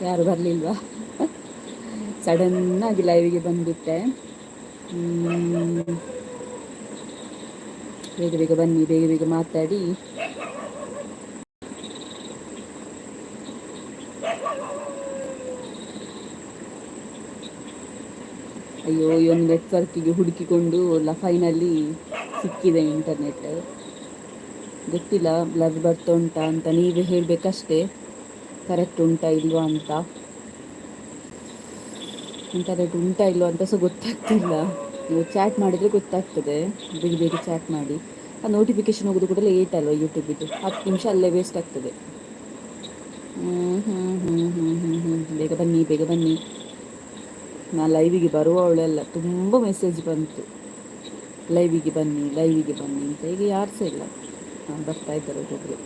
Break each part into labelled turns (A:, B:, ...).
A: ಯಾರು ಬರಲಿಲ್ವಾ? ಸಡನ್ನಾಗಿ ಲೈವಿಗೆ ಬಂದುಬಿಟ್ಟೆ. ಬೇಗ ಬೇಗ ಬನ್ನಿ, ಬೇಗ ಬೇಗ ಮಾತಾಡಿ. ಅಯ್ಯೋ, ಈ ಒಂದು ನೆಟ್ವರ್ಕಿಗೆ ಹುಡುಕಿಕೊಂಡು ಫೈನಲಿ ಸಿಕ್ಕಿದೆ ಇಂಟರ್ನೆಟ್. ಗೊತ್ತಿಲ್ಲ ಬ್ಲರ್ ಬರ್ತಾ ಉಂಟಾ ಅಂತ, ನೀವೇ ಹೇಳಬೇಕಷ್ಟೇ ಕರೆಕ್ಟ್ ಉಂಟಾ ಇಲ್ವಾ ಅಂತ. ಇಂಟರ್ನೆಟ್ ಉಂಟಾ ಇಲ್ವಾ ಅಂತ ಸಹ ಗೊತ್ತಾಗ್ತಿಲ್ಲ. ನೀವು ಚಾಟ್ ಮಾಡಿದರೆ ಗೊತ್ತಾಗ್ತದೆ. ಬೇಗ ಬೇಗ ಚಾಟ್ ಮಾಡಿ. ಆ ನೋಟಿಫಿಕೇಶನ್ ಹೋಗೋದು ಕೂಡ ಲೇಟ್ ಅಲ್ವಾ ಯೂಟ್ಯೂಬಿದ್ದು? 10 ನಿಮಿಷ ಅಲ್ಲೇ ವೇಸ್ಟ್ ಆಗ್ತದೆ. ಹ್ಞೂ ಹ್ಞೂ ಹ್ಞೂ ಹ್ಞೂ ಹ್ಞೂ ಹ್ಞೂ ಬೇಗ ಬನ್ನಿ, ಬೇಗ ಬನ್ನಿ. ನಾನು ಲೈವಿಗೆ ಬರುವವಳೆಲ್ಲ ತುಂಬ ಮೆಸೇಜ್ ಬಂತು, ಲೈವಿಗೆ ಬನ್ನಿ, ಲೈವಿಗೆ ಬನ್ನಿ ಅಂತ. ಈಗ ಯಾರು ಸಹ ಇಲ್ಲ. ಹಾಂ, ಬರ್ತಾ ಇದ್ದಾರೆ ಒಬ್ಬೊಬ್ಬರು.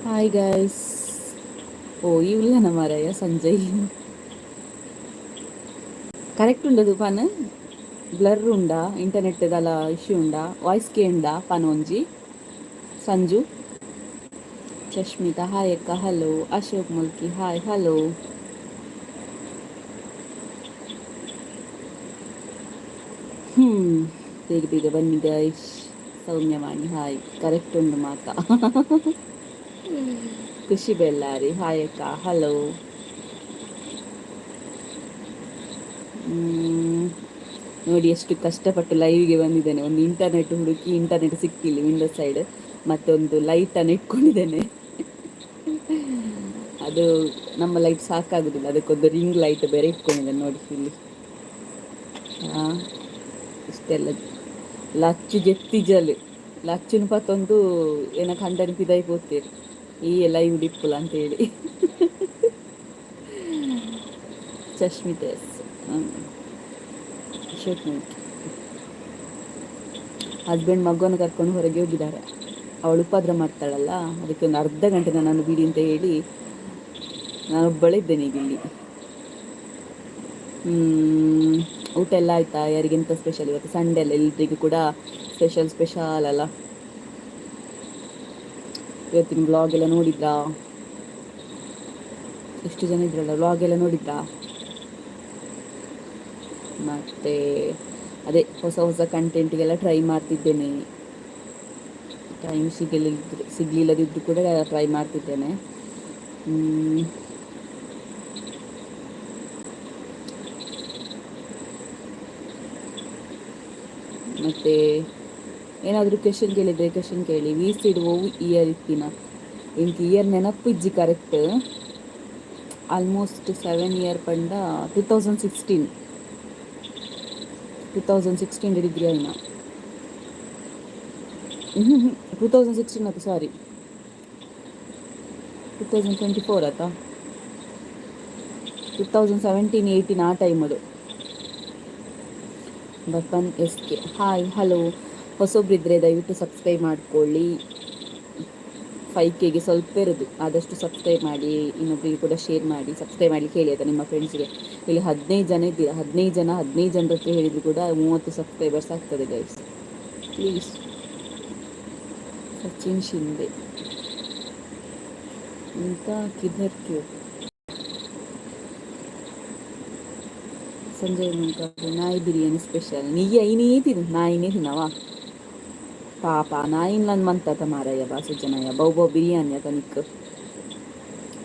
A: Hi guys. ಓ, ಇಲ್ಲನ ಮಾರಾಯ ಸಂಜಯ್. ಕರೆಕ್ಟ್ ಉಂಡದು ಪನ್? ಬ್ಲರ್ ಉಂಡಾ? ಇಂಟರ್ನೆಟ್ ದಲ ಇಶ್ಯೂ ಉಂಡಾ? ವಾಯ್ಸ್ ಕೇಂಡಾ ಪನ್ ಒಂಜಿ? ಸಂಜು, ಚಶ್ಮಿತಾ ಹಾಯ್ ಅಕ್ಕ, hello. Ashok Mulki hi, hello. ಬೇಗ ಬೇಗ ಬನ್ನಿ ಗೈಸ್. ಸೌಮ್ಯವಾಣಿ ಹಾಯ್. ಕರೆಕ್ಟ್ ಉಂಡು ಮಾತಾ. ಖುಷಿ ಬೆಳ್ಳಾರಿ ಹಾಯ್ ಅಕ್ಕ, ಹಲೋ. ನೋಡಿ, ಎಷ್ಟು ಕಷ್ಟಪಟ್ಟು ಲೈವ್ಗೆ ಬಂದಿದ್ದೇನೆ. ಒಂದು ಇಂಟರ್ನೆಟ್ ಹುಡುಕಿ ಇಂಟರ್ನೆಟ್ ಸಿಕ್ಕಿಲ್ಲ ವಿಂಡೋ ಸೈಡ್. ಮತ್ತೊಂದು ಲೈಟನ್ನು ಇಟ್ಕೊಂಡಿದ್ದೇನೆ. ಅದು ನಮ್ಮ ಲೈಟ್ ಸಾಕಾಗುದಿಲ್ಲ, ಅದಕ್ಕೊಂದು ರಿಂಗ್ ಲೈಟ್ ಬೇರೆ ಇಟ್ಕೊಂಡಿದ್ದೇನೆ. ನೋಡಿ ಇಲ್ಲಿ. ಹಾಂ, ಇಷ್ಟೆಲ್ಲ ಲಚ್ಚು ಜೆತ್ತಿಜಲ್ ಲಚ್ಚುನು ಪತ್ತೊಂದು ಏನ ಕಂಡನಿ ಪಿದಾಯಿ ಪೋತೇರು ಈ ಲೈವ್ ಡಿಪ್ಪುಲ ಅಂತೇಳಿ. ಚಶ್ಮಿತಾ ಎಸ್, ಅಶೋಕ್ ಮುಲ್ಕಿ. ಹಸ್ಬೆಂಡ್ ಮಗುವನ್ನು ಕರ್ಕೊಂಡು ಹೊರಗೆ ಹೋಗಿದ್ದಾರೆ. ಅವಳು ಉಪದ್ರ ಮಾಡ್ತಾಳಲ್ಲ, ಅದಕ್ಕೆ ಒಂದು ಅರ್ಧ ಗಂಟೆ ನನ್ನನ್ನು ಬಿಡಿ ಅಂತ ಹೇಳಿ ನಾನು ಒಬ್ಬಳೇ ಇದ್ದೇನೆ ಈಗ ಇಲ್ಲಿ. ಊಟ ಎಲ್ಲ ಆಯ್ತಾ? ಯಾರಿಗೆಂತ ಸ್ಪೆಷಲ್ ಇವತ್ತು? ಸಂಡೇ ಅಲ್ಲ, ಎಲ್ರಿಗೂ ಕೂಡ ಸ್ಪೆಷಲ್ ಸ್ಪೆಷಲ್ ಅಲ್ಲ. ಇವತ್ತಿನ ವ್ಲಾಗ್ ಎಲ್ಲ ನೋಡಿದ್ರಾ? ಎಷ್ಟು ಜನ ಇದ್ರಲ್ಲ, ವ್ಲಾಗ್ ಎಲ್ಲ ನೋಡಿದ್ರಾ? ಮತ್ತು ಅದೇ ಹೊಸ ಹೊಸ ಕಂಟೆಂಟಿಗೆಲ್ಲ ಟ್ರೈ ಮಾಡ್ತಿದ್ದೇನೆ. ಟೈಮ್ ಸಿಗಲಿದ್ರೆ ಸಿಗಲಿಲ್ಲದಿದ್ದರೂ ಕೂಡ ಟ್ರೈ ಮಾಡ್ತಿದ್ದೇನೆ. ಮತ್ತು ಏನಾದರೂ ಕ್ವೆಶನ್ ಕೇಳಿದರೆ ಕ್ವೆಶನ್ ಕೇಳಿ. ವಿ ಸಿಡ್ ಒವು ಇಯರ್ ಇತ್ತಿನ? ಇಂಕ್ ಇಯರ್ ನೆನಪು ಇಜ್ಜಿ ಕರೆಕ್ಟ್. ಆಲ್ಮೋಸ್ಟ್ 7 ಇಯರ್ ಪಂಡ 2016, 2016 degree ಆಯ್ನ. 2016 ಅದು, ಸಾರಿ, 2024 ಆತ, 2017 18 ಆ ಟೈಮಡು. ಬಪನ್ ಎಸ್ ಕೆ ಹಾಯ್, ಹಲೋ. ಹೊಸೊಬ್ರಿದ್ರೆ ದಯವಿಟ್ಟು ಸಬ್ಸ್ಕ್ರೈಬ್ ಮಾಡ್ಕೊಳ್ಳಿ. 5Kಗೆ ಸ್ವಲ್ಪ ಇರೋದು. ಆದಷ್ಟು ಸಬ್ಸ್ಕ್ರೈಬ್ ಮಾಡಿ, ಇನ್ನೊಬ್ಬರಿಗೆ ಕೂಡ ಶೇರ್ ಮಾಡಿ, ಸಬ್ಸ್ಕ್ರೈಬ್ ಮಾಡಲಿಕ್ಕೆ ಹೇಳಿ ಆಯಿತಾ ನಿಮ್ಮ ಫ್ರೆಂಡ್ಸ್ಗೆ. ಇಲ್ಲಿ 15 ಜನ ಇದ್ದೀರಾ. 15 ಜನ, 15 ಜನರ ಹತ್ರ ಹೇಳಿದ್ರು ಕೂಡ 30 ಸಬ್ಸ್ಕ್ರೈಬರ್ಸ್ ಆಗ್ತದೆ ಗೈಸ್, ಪ್ಲೀಸ್. ಸಚಿನ್ ಶಿಂದೆ ಇಂತ ಕಿಧರ್ ಕ್ಯೂ? ಸಂಜಯ್ ಮುಂಕಾಪು ನಾಯಿ ಬಿರಿಯಾನಿ ಸ್ಪೆಷಲ್. ನೀ ಐನೇ ತಿನ್ನು, ನಾಯಿನೇ ತಿನ್ನವಾ? ಪಾಪ ನಾಯಿನ್ ನನ್ ಮಂತಾತ ಮಾರಾಯ. ಬಾಸು ಜನಯ ಬೌ ಬೌ ಬಿರಿಯಾನಿ ಅತ ನಿಕ್.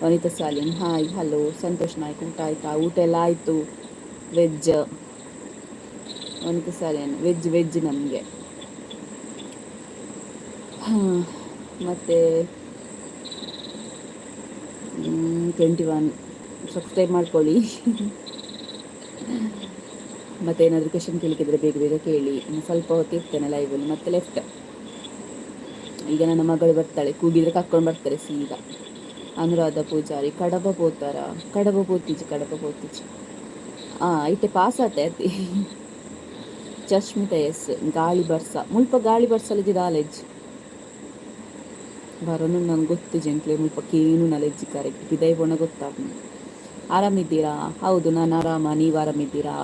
A: ವನಿತಾ ಸಾಲಿನ್ ಹಾಯ್, ಹಲೋ. ಸಂತೋಷ್ ನಾಯ್ಕ್ ಊಟ ಆಯ್ತಾ? ಊಟ ಎಲ್ಲ ಆಯಿತು. ವೆಜ್ ವನಿತಾ ಸಾಲಿನ್, ವೆಜ್ ವೆಜ್ ನಮಗೆ. ಹಾಂ, ಮತ್ತು 21 ಸಬ್ಸ್ಕ್ರೈಬ್ ಮಾಡ್ಕೊಳ್ಳಿ. ಮತ್ತು ಏನಾದರೂ ಕ್ವೆಶನ್ ಕೇಳಲಿಕ್ಕಿದ್ರೆ ಬೇಗ ಬೇಗ ಕೇಳಿ. ಇನ್ನು ಸ್ವಲ್ಪ ಹೊತ್ತು ಇರ್ತೇನೆ ಲೈವಲ್ಲಿ, ಮತ್ತೆ ಲೆಫ್ಟ್. ಈಗ ನನ್ನ ಮಗಳು ಬರ್ತಾಳೆ, ಕೂಗಿದ್ರೆ ಕರ್ಕೊಂಡು ಬರ್ತಾರೆ ಸೀದಾ. ಅನುರಾಧ ಪೂಜಾರಿ ಕಡಬ ಪೋತಾರ? ಕಡಬ ಪೋತಿಜಿ, ಕಡಬ ಪೋತಿಜಿ. ಹಾಂ, ಐತೆ ಪಾಸ್ ಆತೆ ಅತಿ. ಚಶ್ಮಿತ ಎಸ್ ಗಾಳಿ ಬರ್ಸ ಮುಲ್ಪ? ಗಾಳಿ ಬರ್ಸಲಿಜಿ ದಾಲೆಜ್ ಬರೋನು ನಂಗೆ ಗೊತ್ತು ಜಂಕ್ಲೆ. ಮುಲ್ಪ ಕೇನು ನಲೆಜ್ಜಿ ಕರೆಕ್ಟ್. ಪಿದೈ ಬೋಣ ಗೊತ್ತಾಗ. ಆರಾಮಿದ್ದೀರಾ? ಹೌದು, ನಾನು ಆರಾಮ. ನೀವು ಆರಾಮಿದ್ದೀರಾ?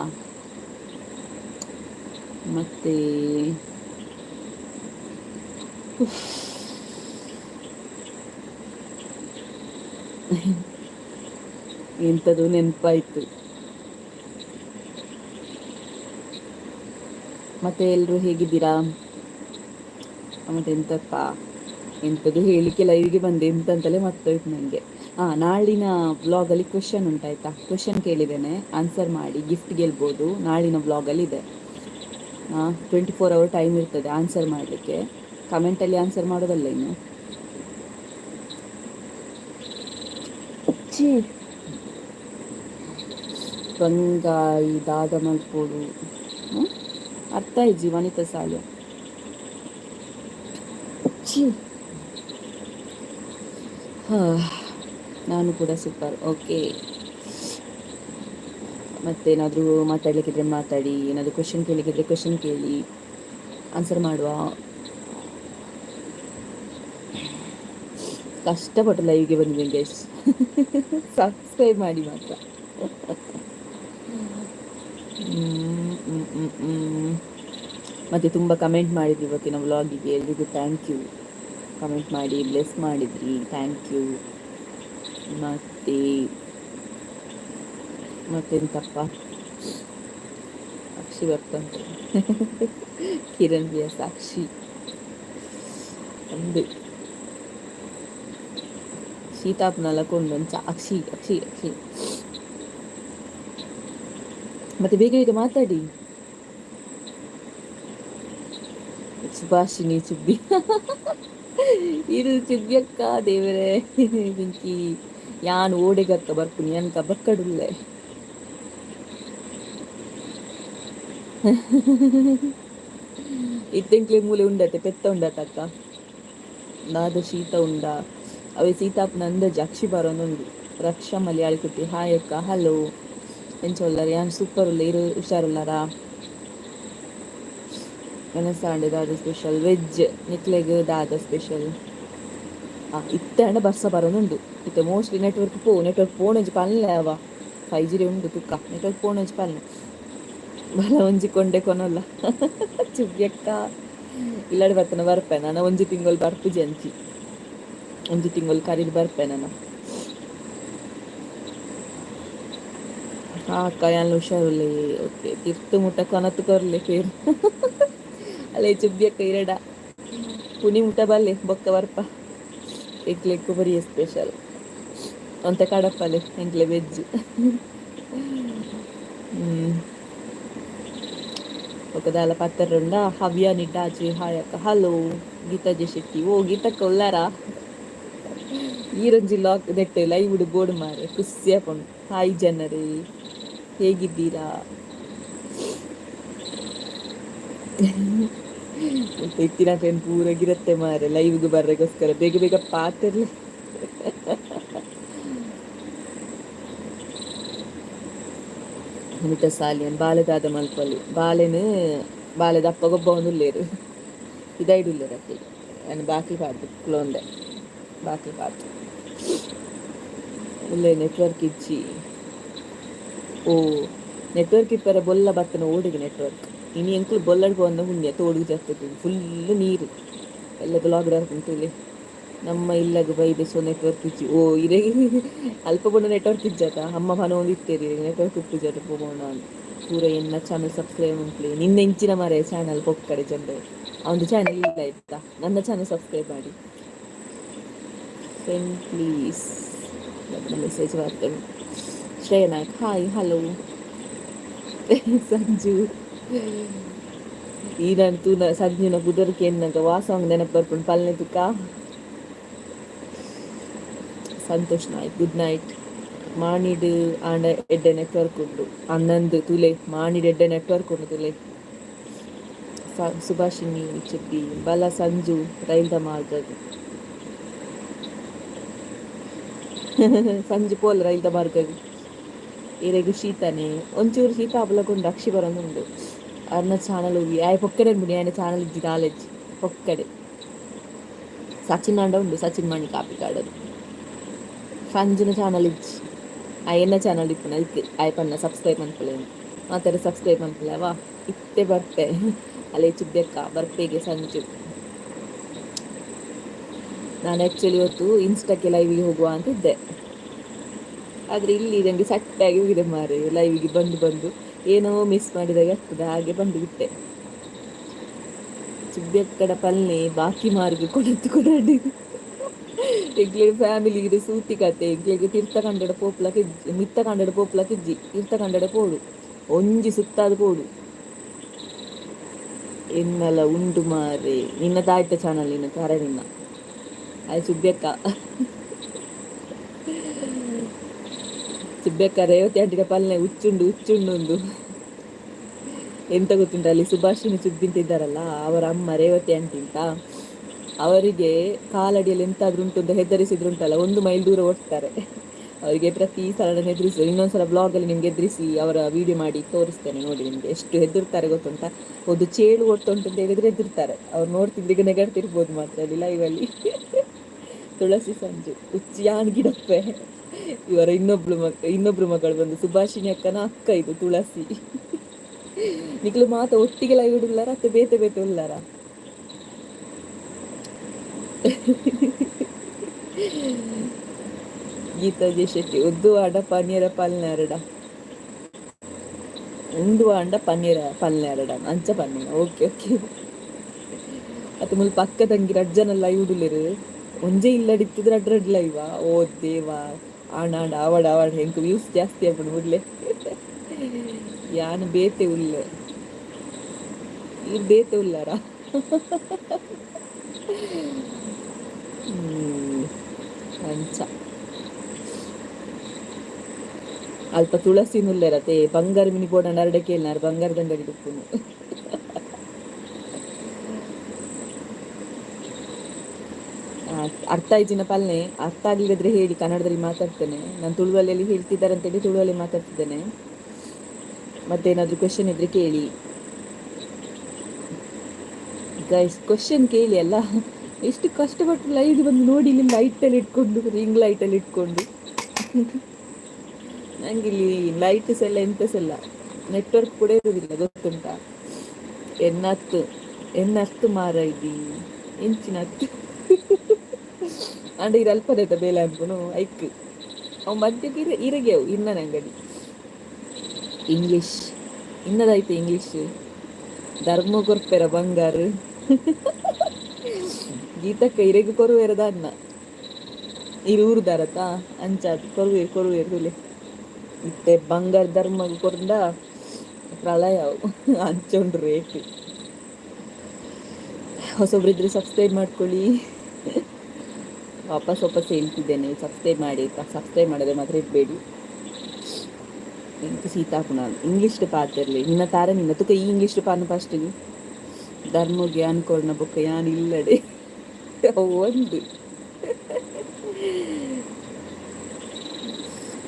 A: ಮತ್ತು ಎಂಥದ್ದು ನೆನಪಾಯ್ತು. ಮತ್ತೆ ಎಲ್ಲರೂ ಹೇಗಿದ್ದೀರಾ? ಮತ್ತೆ ಎಂತಪ್ಪ, ಎಂಥದ್ದು ಹೇಳಿಕೆ ಲೈವ್ಗೆ ಬಂದೆ ಎಂತಂತಲೇ ಮರ್ತೋಯ್ತು ನನಗೆ. ಹಾಂ, ನಾಳಿನ ವ್ಲಾಗಲ್ಲಿ ಕ್ವೆಶನ್ ಉಂಟಾಯ್ತಾ? ಕ್ವೆಶನ್ ಕೇಳಿದ್ದೇನೆ, ಆನ್ಸರ್ ಮಾಡಿ ಗಿಫ್ಟ್ ಗೆಲ್ಬೋದು. ನಾಳಿನ ವ್ಲಾಗಲ್ಲಿ ಇದೆ. 24 ಅವರ್ ಟೈಮ್ ಇರ್ತದೆ ಆನ್ಸರ್ ಮಾಡಲಿಕ್ಕೆ. ಕಮೆಂಟಲ್ಲಿ ಆನ್ಸರ್ ಮಾಡೋದಲ್ಲ ಇನ್ನು. ಛೀ ಬಂಗಾಯಿ ದಾದ ಮಲ್ಪೋಡು ಅರ್ಥ ಇಜ್ಜಿ ವನಿತಾ ಸಾಲು. ಛೀ ನಾನು ಕೂಡ ಸೂಪರ್. ಓಕೆ, ಮತ್ತೇನಾದರೂ ಮಾತಾಡಲಿಕ್ಕಿದ್ರೆ ಮಾತಾಡಿ, ಏನಾದರೂ ಕ್ವೆಶನ್ ಕೇಳಲಿಕ್ಕಿದ್ರೆ ಕ್ವೆಶನ್ ಕೇಳಿ, ಆನ್ಸರ್ ಮಾಡುವ. ಕಷ್ಟಪಟ್ಟು ಲೈವ್ಗೆ ಬಂದಿದ್ದೇನೆ ಗೈಸ್, ಸಬ್ಸ್ಕ್ರೈಬ್ ಮಾಡಿ ಮಾತ್ರ. ಮತ್ತು ತುಂಬ ಕಮೆಂಟ್ ಮಾಡಿದ್ರಿ ಇವತ್ತಿನ ವ್ಲಾಗಿಗೆ, ಎಲ್ರಿಗೂ thank you. Comment ಮಾಡಿ ಬ್ಲೆಸ್ ಮಾಡಿದ್ರಿ, thank you. ಮತ್ತು ಮತ್ತೆಂತಪ್ಪ, ಅಕ್ಷಿ ಬರ್ತಂತೆ, ಕಿರಣ್ ಬಿ ಸಾಕ್ಷಿ ಒಂದು ಶೀತಾಪ್ನಲ್ಲ ಅಕ್ಷಿ ಅಕ್ಷಿ ಅಕ್ಷಿ. ಮತ್ತೆ ಬೇಗ ಬೇಗ ಮಾತಾಡಿ. ಸುಭಾಷಿಣಿ ಚುಬ್ಬಿ ಇದು ಚುಬ್ಬಿಯಕ್ಕ ದೇವರೇ ಬೆಂಕಿ ಯಾನ್ ಓಡೆಗಕ್ಕ ಬರ್ಪುನಿ ಅನ್ಕ ಬಕ್ಕಡುಲ್ಲೆ. ಇತ್ತೆಂಕ್ಲೆ ಮೂಲೆ ಉಂಡತೆ ಪೆತ್ತ ಉಂಡತಕ್ಕ ದಾದ ಶೀತ ಉಂಡ ಅವೆ ಸೀತಾಪ್ನ ಅಂದಾಜು ಅಕ್ಷಿ ಬರೋನುಂಡು. ರಕ್ಷಾ ಮಲಯಾಳಿ ಕುಟ್ಟಿ ಹಾಯ್ ಅಕ್ಕ, ಹಲೋ, ಎಂಚ ಉಲ್ಲರ್? ಯಾನ್ ಸೂಪರ್ ಉಲ್ಲೆ, ಇರು ಹುಷಾರುಲ್ಲಾರಾ? ದಾದ ಸ್ಪೆಷಲ್ ವೆಜ್ ನಿಕ್ಲೆಗ್ ದಾದ ಸ್ಪೆಷಲ್? ಇತ್ತೆ ಆಂಡ ಬರ್ಸ ಬರೋನುಂಡು. ಇತ್ತೆ ಮೋಸ್ಟ್ಲಿ ನೆಟ್ವರ್ಕ್ ಪೋ ನೆಟ್ವರ್ಕ್ ಪೋಣಂಜಿ ಪನ್ಲೆ ಅವ 5G ಉಂಡು ತುಕ್ಕ ನೆಟ್ವರ್ಕ್ ಪೋಣಂಜಿ ಪನ್ಲೆ ಬಲ ಒಂಜಿ ಕೊಂಡೆ ಕೊನೊಲ್ಲ ಚುಬ್ಬಿಯಕ್ಕ ಇಲ್ಲಡೆ ಬರ್ತನ ಬರ್ಪೆ ನಾನು. ಒಂಜಿ ತಿಂಗಳು ಬರ್ಪುಜಿ ಅಂಚಿ, ಒಂಜಿ ತಿಂಗಳು ಕರೀದ್ ಬರ್ಪೆ ನಾನು. ಅಕ್ಕ ಯಾನ್ಲ ಹುಷಾರುಲ್ಲೆ. ಓಕೆ, ತಿರ್ತು ಮುಟ್ಟ ಕೊನತ್ತು ಕೊರ್ಲೆ ಪೇರು ಅಲ್ಲೇ ಚುಬ್ಬಿಯಕ್ಕ ಇರಡ ಪುನಿ ಮುಟ್ಟ ಬಲ್ಲೆ ಬೊಕ್ಕ ಬರ್ಪ. ಎಂಕ್ಲೆಗ್ ಬರಿಯ ಸ್ಪೆಷಲ್ ಒಂತೆ ಕಡಪಲೆ ಎಂಕ್ಲೆ ವೆಜ್. ಬೊಕ ದಾಲ ಪತ್ತೆರುಂಡ ಹವ್ಯ ನಿಡ್ಡಾಜಿ ಹಾಯ್ ಅಕ್ಕ, ಹಲೋ. ಗೀತಾಜಿ ಶೆಟ್ಟಿ, ಓ ಗೀತಕ್ಕ ಉಲ್ಲಾರಾ? ಈರೊಂಜಿ ಲಾಕ್ ನೆಟ್ ಲೈವ್ ಬೋಡು ಮಾರೆ, ಖುಷಿ ಆಪುಂಡು. ಹಾಯ್ ಜನರೇ, ಹೇಗಿದ್ದೀರಾ? ಇತ್ತಿನ ಪೂರ ಗಿರತ್ತೆ ಮಾರೆ ಲೈವ್ಗೆ ಬರ್ರೆಗೋಸ್ಕರ ಬೇಗ ಬೇಗ ಪಾತಿರ್ಲಿ. ಅನಿತಾ ಸಾಲಿಯನ್ ಬಾಲೆದಾದ ಮಲ್ಪಲ್ಲಿ ಬಾಲೆನ್ ಬಾಲೆದ ಅಪ್ಪಗೊಬ್ಬ ಉಲ್ಲೇರು ಇದಾಯ್ಡು ಉಲ್ಲೇರು ಅಕ್ಕಿ ನಾನು ಬಾಕಿ ಪಾಡ್ದು ಕ್ಲೋಂದೆ ಬಾಕಿ ಪಾಡ್ದು ಉಲ್ಲೆ ನೆಟ್ವರ್ಕ್ ಇಜ್ಜಿ. ಓ ನೆಟ್ವರ್ಕ್ ಇಪ್ಪರೆ ಬೊಲ್ಲ ಬತ್ತನ ಓಡಿಗೆ ನೆಟ್ವರ್ಕ್ ಇನಿ ಎಂಕುಲು ಬೊಲ್ಲಡ್ ಪೋಂದ ಪುಣ್ಯ ತೋಡುಗು ಜತ್ತದು ಫುಲ್ ನೀರು ಎಲ್ಲ ಲಾಕ್ಡೌನ್ ಉಂಟು. ನಮ್ಮ ಇಲ್ಲಗ್ ಬೈದೆ ಸೊ ನೆಟ್ವರ್ಕ್ ಇಜ್ಜಿ. ಓ ಇರೆ ಅಲ್ಪ ಪೋಂಡ ನೆಟ್ವರ್ಕ್ ಇಜ್ಜಾತ ಅಮ್ಮ ಪನೊಂದು ಇತ್ತೇರಿ ನೆಟ್ವರ್ಕ್ ಉಪ್ಪುಜಾತ ಪೋವೋಣ ಪೂರ ಎನ್ನ ಚಾನಲ್ ಸಬ್ಸ್ಕ್ರೈಬ್ ಮನ್ಪುಲೆ. ನಿನ್ನ ಇಂಚಿನ ಮಾರೆ ಚಾನಲ್ ಪೊಕ್ಕಡೆ ಚಂದ ಅವನದು ಚಾನಲ್ ಇಲ್ಲ ಆಯ್ತಾ, ನನ್ನ ಚಾನಲ್ ಸಬ್ಸ್ಕ್ರೈಬ್ ಮಾಡಿ ಫ್ರೆಂಡ್ ಪ್ಲೀಸ್. ಮೆಸೇಜ್ ಬರ್ತದೆ. ಶ್ರೇಯ ನಾಯ್ಕ್ ಹಾಯ್ ಹಲೋ. ಸಂಜು ಈ ನಾನು ತೂನ ಸಂಜುನ ಪುದರ್ ಕೇನ್ನಗ ವಾ ಸಾಂಗ್ ನೆನಪು ಬರ್ಪುಂಡು ಪಲ್ನೆ ತುಕ್ಕ. Santosh Naik good night. ಮಾಣಿಡ್ ಆಂಡ ಎಡ್ಡೆ ನೆಟ್ವರ್ಕ್ ಉಂಡು ಅನ್ನಂದು ತುಲೆ, ಮಾಣಿಡ್ ಎಡ್ಡೆ ನೆಟ್ವರ್ಕ್ ಉಂಡು ತುಲೆ. ಸುಭಾಷಿಣಿ ಚೆಟ್ಟಿ ಬಲ ಸಂಜು ರೈಲ್ದ ಮಾರ್ಗಗ್ ಸಂಜು ಪೋಲ್ ರೈಲ್ದ ಮಾರ್ಗಗ್. ಇರೆಗ್ ಶೀತನೆ ಒಂಚೂರು ಶೀತ ಆಪಲಗುಂಡು ಅಕ್ಷಿ ಬರೋದುಂಡು. ಅರ್ನ ಚಾನಲ್ ಹೋಗಿ ಆಯ್ ಪೊಕ್ಕಡೆ ಮುಡಿ ಆಯ್ನ ಚಾನಲ್ ಇಜ್ಜಿ ನಾಲೆಜ್ ಪೊಕ್ಕಡೆ. ಸಚಿನ್ ಆಂಡ ಉಂಡು ಸಚಿನ್ ಮಣಿ ಕಾಪಿ ಕಾಡದು ಸಂಜುನ ಚಾನಲ್ ಇಜ್ಜಿ ಆಯ್ ಚಾನಲ್ ಇಪ್ಪುನ ಅದಕ್ಕೆ ಆಯ್ ಪನ್ನ ಸಬ್ಸ್ಕ್ರೈಬ್ ಮನ್ಪುಲೆ ಮಾತಾಡ ಸಬ್ಸ್ಕ್ರೈಬ್ ಮನ್ಪುಲೆ ವಾ ಇತ್ತೆ ಬರ್ಪೆ ಅಲ್ಲೇ ಚುಬ್ಬೆಕ್ಕ ಬರ್ಪೆಗೆ ಸಂಜು. ನಾನು ಆ್ಯಕ್ಚುಲಿ ಇವತ್ತು ಇನ್ಸ್ಟಾಕ್ಕೆ ಲೈವಿಗೆ ಹೋಗುವ ಅಂತ ಇದ್ದೆ. ಆದರೆ ಇಲ್ಲಿ ನನಗೆ ಸಟ್ಟಾಗಿ ಹೋಗಿದೆ ಮಾರೆ. ಲೈವಿಗೆ ಬಂದು ಬಂದು ಏನೋ ಮಿಸ್ ಮಾಡಿದಾಗ ಆಗ್ತದೆ, ಹಾಗೆ ಬಂದು ಬಿಟ್ಟೆ. ಸುಬ್ಬಿಯಕ್ಕಡ ಪಲ್ಲೆ ಬಾಕಿ ಮಾರ್ಗ ಕೊಡತ್ತು ಕೊಡಡಿ. ಎಂಕ್ಲೆ ಫ್ಯಾಮಿಲಿ ಸೂತಿ ಕತೆ. ಎಂಕ್ಲೆಗ್ ತೀರ್ಥ ಕಂಡಡ ಪೋಪ್ಲಕ ಇಜ್ಜಿ, ಮಿತ್ತ ಕಂಡಡ ಪೋಪ್ಲಕ ಇಜ್ಜಿ, ತೀರ್ಥ ಕಂಡಡ ಪೋಡು, ಒಂಜಿ ಸುತ್ತಾದ ಪೋಡು. ಎನ್ನಲ ಉಂಡು ಮಾರೆ. ನಿನ್ನ ದಾಯ್ತ ಚಾನಲ್ ನಿನ್ನ ಕರ ನಿನ್ನ ಆಯ್ ಸುಬ್ಬಿಯಕ್ಕ. ಸುಬ್ಬಿಯಕ್ಕ ರೇವತಿ ಆಂಟಿನ ಪಲ್ಲೆ ಹುಚ್ಚುಂಡು ಹುಚ್ಚುಂಡು. ಎಂತ ಗೊತ್ತುಂಟ, ಅಲ್ಲಿ ಸುಭಾಷಿಣಿ ಸುದ್ದಿಂತ ಇದ್ದಾರಲ್ಲ, ಅವರ ಅಮ್ಮ ರೇವತಿ ಆಂಟಿ ಅಂತ, ಅವರಿಗೆ ಕಾಲಡಿಯಲ್ಲಿ ಎಂತಾದ್ರೂ ಉಂಟು ಅಂತ ಹೆದರಿಸಿದ್ರುಂಟಲ್ಲ, 1 ಮೈಲ್ ದೂರ ಓಡ್ತಾರೆ. ಅವರಿಗೆ ಪ್ರತಿ ಸಲ ನಾನು ಹೆದರಿಸಿ, ಇನ್ನೊಂದ್ಸಲ ಬ್ಲಾಗಲ್ಲಿ ನಿಮ್ಗೆ ಹೆದರಿಸಿ ಅವರ ವಿಡಿಯೋ ಮಾಡಿ ತೋರಿಸ್ತೇನೆ ನೋಡಿ. ನಿಮಗೆ ಎಷ್ಟು ಹೆದರ್ತಾರೆ ಗೊತ್ತುಂಟ? ಒಂದು ಚೇಳು ಓಡ್ತಾ ಉಂಟು ಅಂತ ಹೇಳಿದ್ರೆ ಹೆದರ್ತಾರೆ ಅವ್ರು. ನೋಡ್ತಿದ್ರೆ ಈಗ ನೆಗಡ್ತಿರ್ಬೋದು ಮಾತ್ರ ಅಲ್ಲಿ ಲೈವಲ್ಲಿ. ತುಳಸಿ ಸಂಜು ಹುಚ್ಚಿ ಯಾನ್ ಗಿಡಪ್ಪೆ. ಇವರ ಇನ್ನೊಬ್ಳು ಮಗ, ಇನ್ನೊಬ್ರು ಮಗಳು ಬಂದು ಸುಭಾಷಿಣಿ ಅಕ್ಕನ ಅಕ್ಕ ಇದು ತುಳಸಿ. ನಿಕ್ಲು ಮಾತ ಒಟ್ಟಿಗೆ ಲೈವ್ ಇಡುಲ್ಲಾರ ಅತ್ತೆ ಬೇತೆ ಬೇತೆ ಉಲ್ಲಾರ? ಗೀತಾ ಜೆ ಶೆಟ್ಟಿ ಉದ್ದು ಆಡ ಪನ್ನೀರ ಪಲ್ನೆರಡ, ಉಂಡು ಆಂಡ ಪನ್ನೀರ ಪಲ್ನೆರಡ ಅಂಚ ಪನ್ನೀರ. Okay okay. ಅತ್ತ ಮುಲ್ಪ ಅಕ್ಕ ತಂಗಿ ರಡ್ಡ್ ಜನ ಲೈವ್ ಉಡುಲೆರ್. ಒಂಜೆ ಇಲ್ಲಡಿತ್ತದ ರಡ್ಡ್ ರಡ್ಡ್ ಲೈವ. ಓ ದೇವಾ, ಆಂಡ ಆಂಡ ಆವಡ್ ಆವಡ್, ಎಂಕ್ ವ್ಯೂಸ್ ಜಾಸ್ತಿ ಆಪುಂಡು ಬುಡ್ಲೆ. ಯಾನ್ ಬೇತೆ ಉಲ್ಲೆ, ಈರ್ ಬೇತೆ ಉಲ್ಲಾರ? ಅಂಚ ಅಲ್ಪ ತುಳಸಿ ನುಲ್ಲೆರತೆ. ಬಂಗಾರ ಮಿನಿ ಬೋಡಂಡ ಅರಡೆ ಕೇಳ್ನಾರ್ ಬಂಗಾರದ ಅಂಗಡಿ ಉಪ್ಪುನು. ಅರ್ಥ ಆಯ್ತಿನ ಪಲ್ನೆ? ಅರ್ಥ ಆಗ್ಲಿಲ್ಲದ್ರೆ ಹೇಳಿ, ಕನ್ನಡದಲ್ಲಿ ಮಾತಾಡ್ತೇನೆ ನಾನು. ತುಳುವಲ್ಲಿ ಹೇಳ್ತಿದ್ದಾರೆ ಅಂತೇಳಿ ತುಳುವಲ್ಲಿ ಮಾತಾಡ್ತಿದ್ದೇನೆ. ಮತ್ತೇನಾದರೂ ಕ್ವೆಶನ್ ಇದ್ರೆ ಕೇಳಿ ಗೈಸ್, ಕ್ವಶನ್ ಕೇಳಿ ಅಲ್ಲ. ಎಷ್ಟು ಕಷ್ಟಪಟ್ಟು ಲೈವ್ ಬಂದು ನೋಡಿ, ಇಲ್ಲಿ ಲೈಟಲ್ಲಿ ಇಟ್ಕೊಂಡು, ರಿಂಗ್ ಲೈಟಲ್ಲಿ ಇಟ್ಕೊಂಡು. ನಂಗೆ ಇಲ್ಲಿ ಲೈಟ್ಸ್ ಎಲ್ಲ ಎಂತ ಸಹ ಇಲ್ಲ, ನೆಟ್ವರ್ಕ್ ಕೂಡ ಇರುವುದಿಲ್ಲ, ಗೊತ್ತುಂಟಾ? ಎನ್ನತ್ತು ಎನ್ನತ್ತು ಮಾರ ಇದ್ದಿ ಇಂಚಿನ ಹತ್ತು ಅಂಡ ಇರು ಅಲ್ಪದೈತ ಬೇಲೆ ಅನ್ಪುನು ಐಕ್ ಅವು ಮಧ್ಯಕ್ಕೆ ಇರ ಇರಗೆ ಅವು ಇನ್ನನ ಅಂಗಡಿ. ಇಂಗ್ಲೀಷ್ ಇನ್ನದಾಯ್ತು. ಇಂಗ್ಲೀಷ್ ಧರ್ಮ ಕೊರ್ಪೆರ ಬಂಗಾರು ಗೀತಕ್ಕ ಇರೆಗ್ ಕೊರುವೆರ ದಾನ್ನ? ಇರು ಊರುದಾರತ ಅಂಚಾದ್ ಕೊರುವೆರ್ ಕೊರುವೆರ್ ತುಲೆ. ಇತ್ತೆ ಬಂಗಾರ ಧರ್ಮಗ್ ಕೊರ್ಂಡ ಪ್ರಳಯ ಅವು, ಅಂಚ ಉಂಡು ರೇಟ್. ಹೊಸೊಬ್ರಿದ್ರೆ ಸಬ್ಸ್ಕ್ರೈಬ್ ಮಾಡ್ಕೊಳ್ಳಿ. ವಾಪಸ್ ವಾಪಸ್ ಹೇಳ್ತಿದ್ದೇನೆ, ಸಬ್ಸ್ಕ್ರೈಬ್ ಮಾಡಿ. ಸಬ್ಸ್ಕ್ರೈಬ್ ಮಾಡಿದ್ರೆ ಮಾತ್ರ ಇರಬೇಡಿ. ಎಂಕ್ ಶೀತ ಆಪುಂಡು. ಇಂಗ್ಲೀಷ್ ಪಾತೆರ್ಲೆ ನಿನ್ನ ತಾರ ನಿನ್ನ ತುಕ ಈ ಇಂಗ್ಲೀಷ್ ಪಾನು ಫಸ್ಟ್. ಧರ್ಮಗ್ ಯಾನ್ ಕೊರ್ನ ಬೊಕ್ಕ ಯಾನ್ ಇಲ್ಲಡೆ ಅವು ಒಂದು.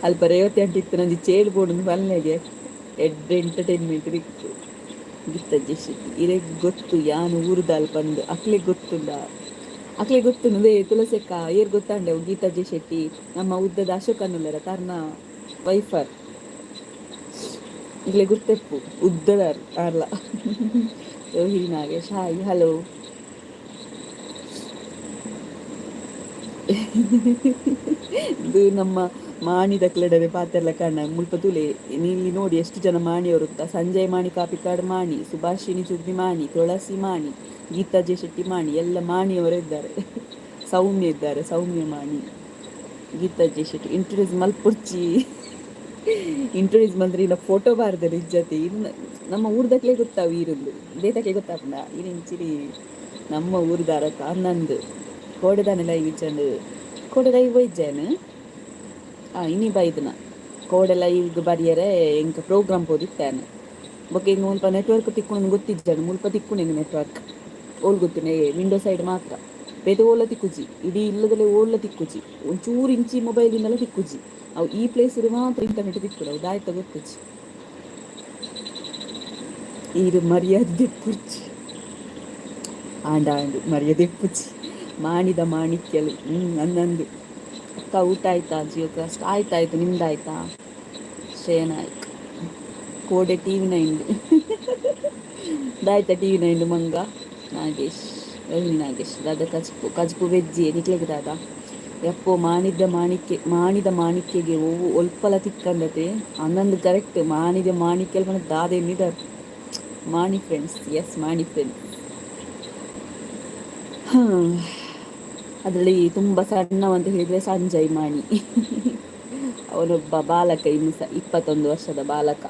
A: ಅಲ್ಪ ರೇವತಿ ಆಂಟಿ ಇತ್ತು ನಂಜಿ ಚೇಳು ಬೋಡುಂದು ಪಲ್ಲೆಗೆ ಎಡ್ಡೆ ಎಂಟರ್ಟೈನ್ಮೆಂಟ್ ತಿಕ್ಕು. ಗಿತ್ತಜ್ಜಿ ಶೆಟ್ಟಿ ಇರೆಗ್ ಗೊತ್ತು ಯಾನ್ ಊರುದಾಲ್ ಪಂದ್. ಅಕ್ಲೆಗ್ ಗೊತ್ತುಂಡ? ಅಕ್ಲೆಗ್ ಗೊತ್ತುಂಡು. ಏ ತುಳಸಕ್ಕ ಏರ್ ಗೊತ್ತಾಂಡೆ? ಗೀತಾಜಿ ಶೆಟ್ಟಿ ನಮ್ಮ ಉದ್ದದ ಅಶೋಕನ್ನುಲ್ಲೆರ ತರ್ನ ವೈಫರ್. ಇಕ್ಲೆ ಗುರ್ತೆಪ್ಪು ಉದ್ದದಾರ್ ಆರ್ಲ. Rohini Nagesh hi hello. ಇದು ನಮ್ಮ ಮಾಣಿದ ಕ್ಲೆಡವೆ ಪಾತೆರ್ಲ ಕಣ್ಣ ಮುಲ್ಪ ತುಲೆ ಇಲ್ಲಿ ನೋಡಿ, ಎಷ್ಟು ಜನ ಮಾಣಿಯವರು ಅಂತ. ಸಂಜಯ್ ಮಾಣಿ, ಕಾಪಿಕಾಡ್ ಮಾಣಿ, ಸುಭಾಷಿಣಿ ಚುಬ್ಬಿ ಮಾಣಿ, ತುಳಸಿ ಮಾಣಿ, ಗೀತಾ ಜೆ ಶೆಟ್ಟಿ ಮಾಣಿ, ಎಲ್ಲ ಮಾಣಿಯವರೇ ಇದ್ದಾರೆ. ಸೌಮ್ಯ ಇದ್ದಾರೆ, ಸೌಮ್ಯ ಮಾಣಿ. ಗೀತಾ ಜೆ ಶೆಟ್ಟಿ ಇಂಟ್ರೊಡ್ಯೂಸ್ ಮಲ್ಪುರ್ಚಿ. ಇಂಟ್ರೊಡ್ಯೂಸ್ ಮಲ್ತ್ರೆ ಇಲ್ಲ ಫೋಟೋ ಬಾರ್ದರ್ ಇಜ್ಜತಿ. ಇನ್ನು ನಮ್ಮ ಊರ್ದಕ್ಲೆ ಗೊತ್ತಾವು ಈರುಂದು, ಬೇತಕ್ಲೆ ಗೊತ್ತಾಪುಂಡ ಇಂಚಿರಿ ನಮ್ಮ ಊರ್ದಾರತ ಅನ್ನಂದು. ಕೋಡೆದಾನೆಲ್ಲ ಇಜ್ಜಂಡು ಕೋಡೆ ಲೈವ್ ಇಜ್ಜಾನ? ಇನಿ ಬೈದನ ಕೋಡೆ ಲೈವ್ ಬರಿಯರೆ. ಎಂಕ್ ಪ್ರೋಗ್ರಾಮ್ ಪೋದಿತ್ತಾನೆ ಬೊಕ್ಕ ಎಂಕ್ ಮುಲ್ಪ ನೆಟ್ವರ್ಕ್ ತಿಕ್ಕುನ ಗೊತ್ತಿಜ್ಜಾಂಡ್. ಮುಲ್ಪ ತಿಕ್ಕುನ ಎಂಕ್ ನೆಟ್ವರ್ಕ್ ಓಲ್ ಗೊತ್ತುಂಡೆ? ವಿಂಡೋ ಸೈಡ್ ಮಾತ್ರ, ಬೇತೆ ಓಲ ತಿಕ್ಕುಜಿ. ಇಡೀ ಇಲ್ಲದಲ್ಲೇ ಓಲ್ಲ ತಿಕ್ಕುಜಿ. ಒಂಚೂರು ಇಂಚಿ ಮೊಬೈಲ್ ಇಂದಲ ತಿಕ್ಕುಜಿ. ಅವು ಈ ಪ್ಲೇಸ್ ಮಾತ್ರ ಇಂಟರ್ನೆಟ್ ತಿಕ್ಕುಡು. ಅವು ದಾಯ್ತ ಗೊತ್ತುಜಿ. ಈರು ಮರ್ಯಾದೆ ದೆಪ್ಪುರ್ಚಿ. ಆಂಡ ಆಂಡ್ ಮರ್ಯಾದೆ ದೆಪ್ಪುಜಿ. ಮಾಣಿದ ಮಾಣಿಕ್ಯಲು ಅಂದಂದು. ಅಕ್ಕ ಊಟ ಆಯ್ತಾ? ಜಿಯೋ ಕ್ರಾಸ್ಟ್ ಆಯ್ತಾಯ್ತು, ನಿಮ್ದಾಯ್ತಾ? ಶ್ರೇಯ ನಾಯ್ಕ್ ಕೋಡೆ ಟಿವಿ 9 ದಾಯ್ತ? ಟಿವಿ 9 ಮಂಗ. ನಾಗೇಶ್, ರೋಹಿಣಿ ನಾಗೇಶ್ ದಾದಾ? ಕಜ್ಪು ಕಜ್ಪು ವೆಜ್ಜಿ ನಿಕ್ಲೆಗ್ ದಾದಾ? ಯಪ್ಪೋ ಮಾಣಿದ ಮಾಣಿಕ್ಯ, ಮಾಣಿದ ಮಾಣಿಕ್ಯಗೆ ಒವು ಒಲ್ಪಲ ತಿಕ್ಕಂದತೆ. ಅಂದಂದು ಕರೆಕ್ಟ್. ಮಾಣಿದ ಮಾಣಿಕ್ಯ ಪಂಡ ದಾದ ಎನ್ನಿದಾರ್. ಮಾಣಿ ಫ್ರೆಂಡ್ಸ್, ಎಸ್, ಮಾಣಿ ಫ್ರೆಂಡ್ಸ್. ಅದರಲ್ಲಿ ತುಂಬ ಸಣ್ಣವಂತ ಹೇಳಿದರೆ ಸಂಜಯ್ ಮಾಣಿ. ಅವನೊಬ್ಬ ಬಾಲಕ, ಇನ್ನು ಸಹ 21 ವರ್ಷದ ಬಾಲಕ.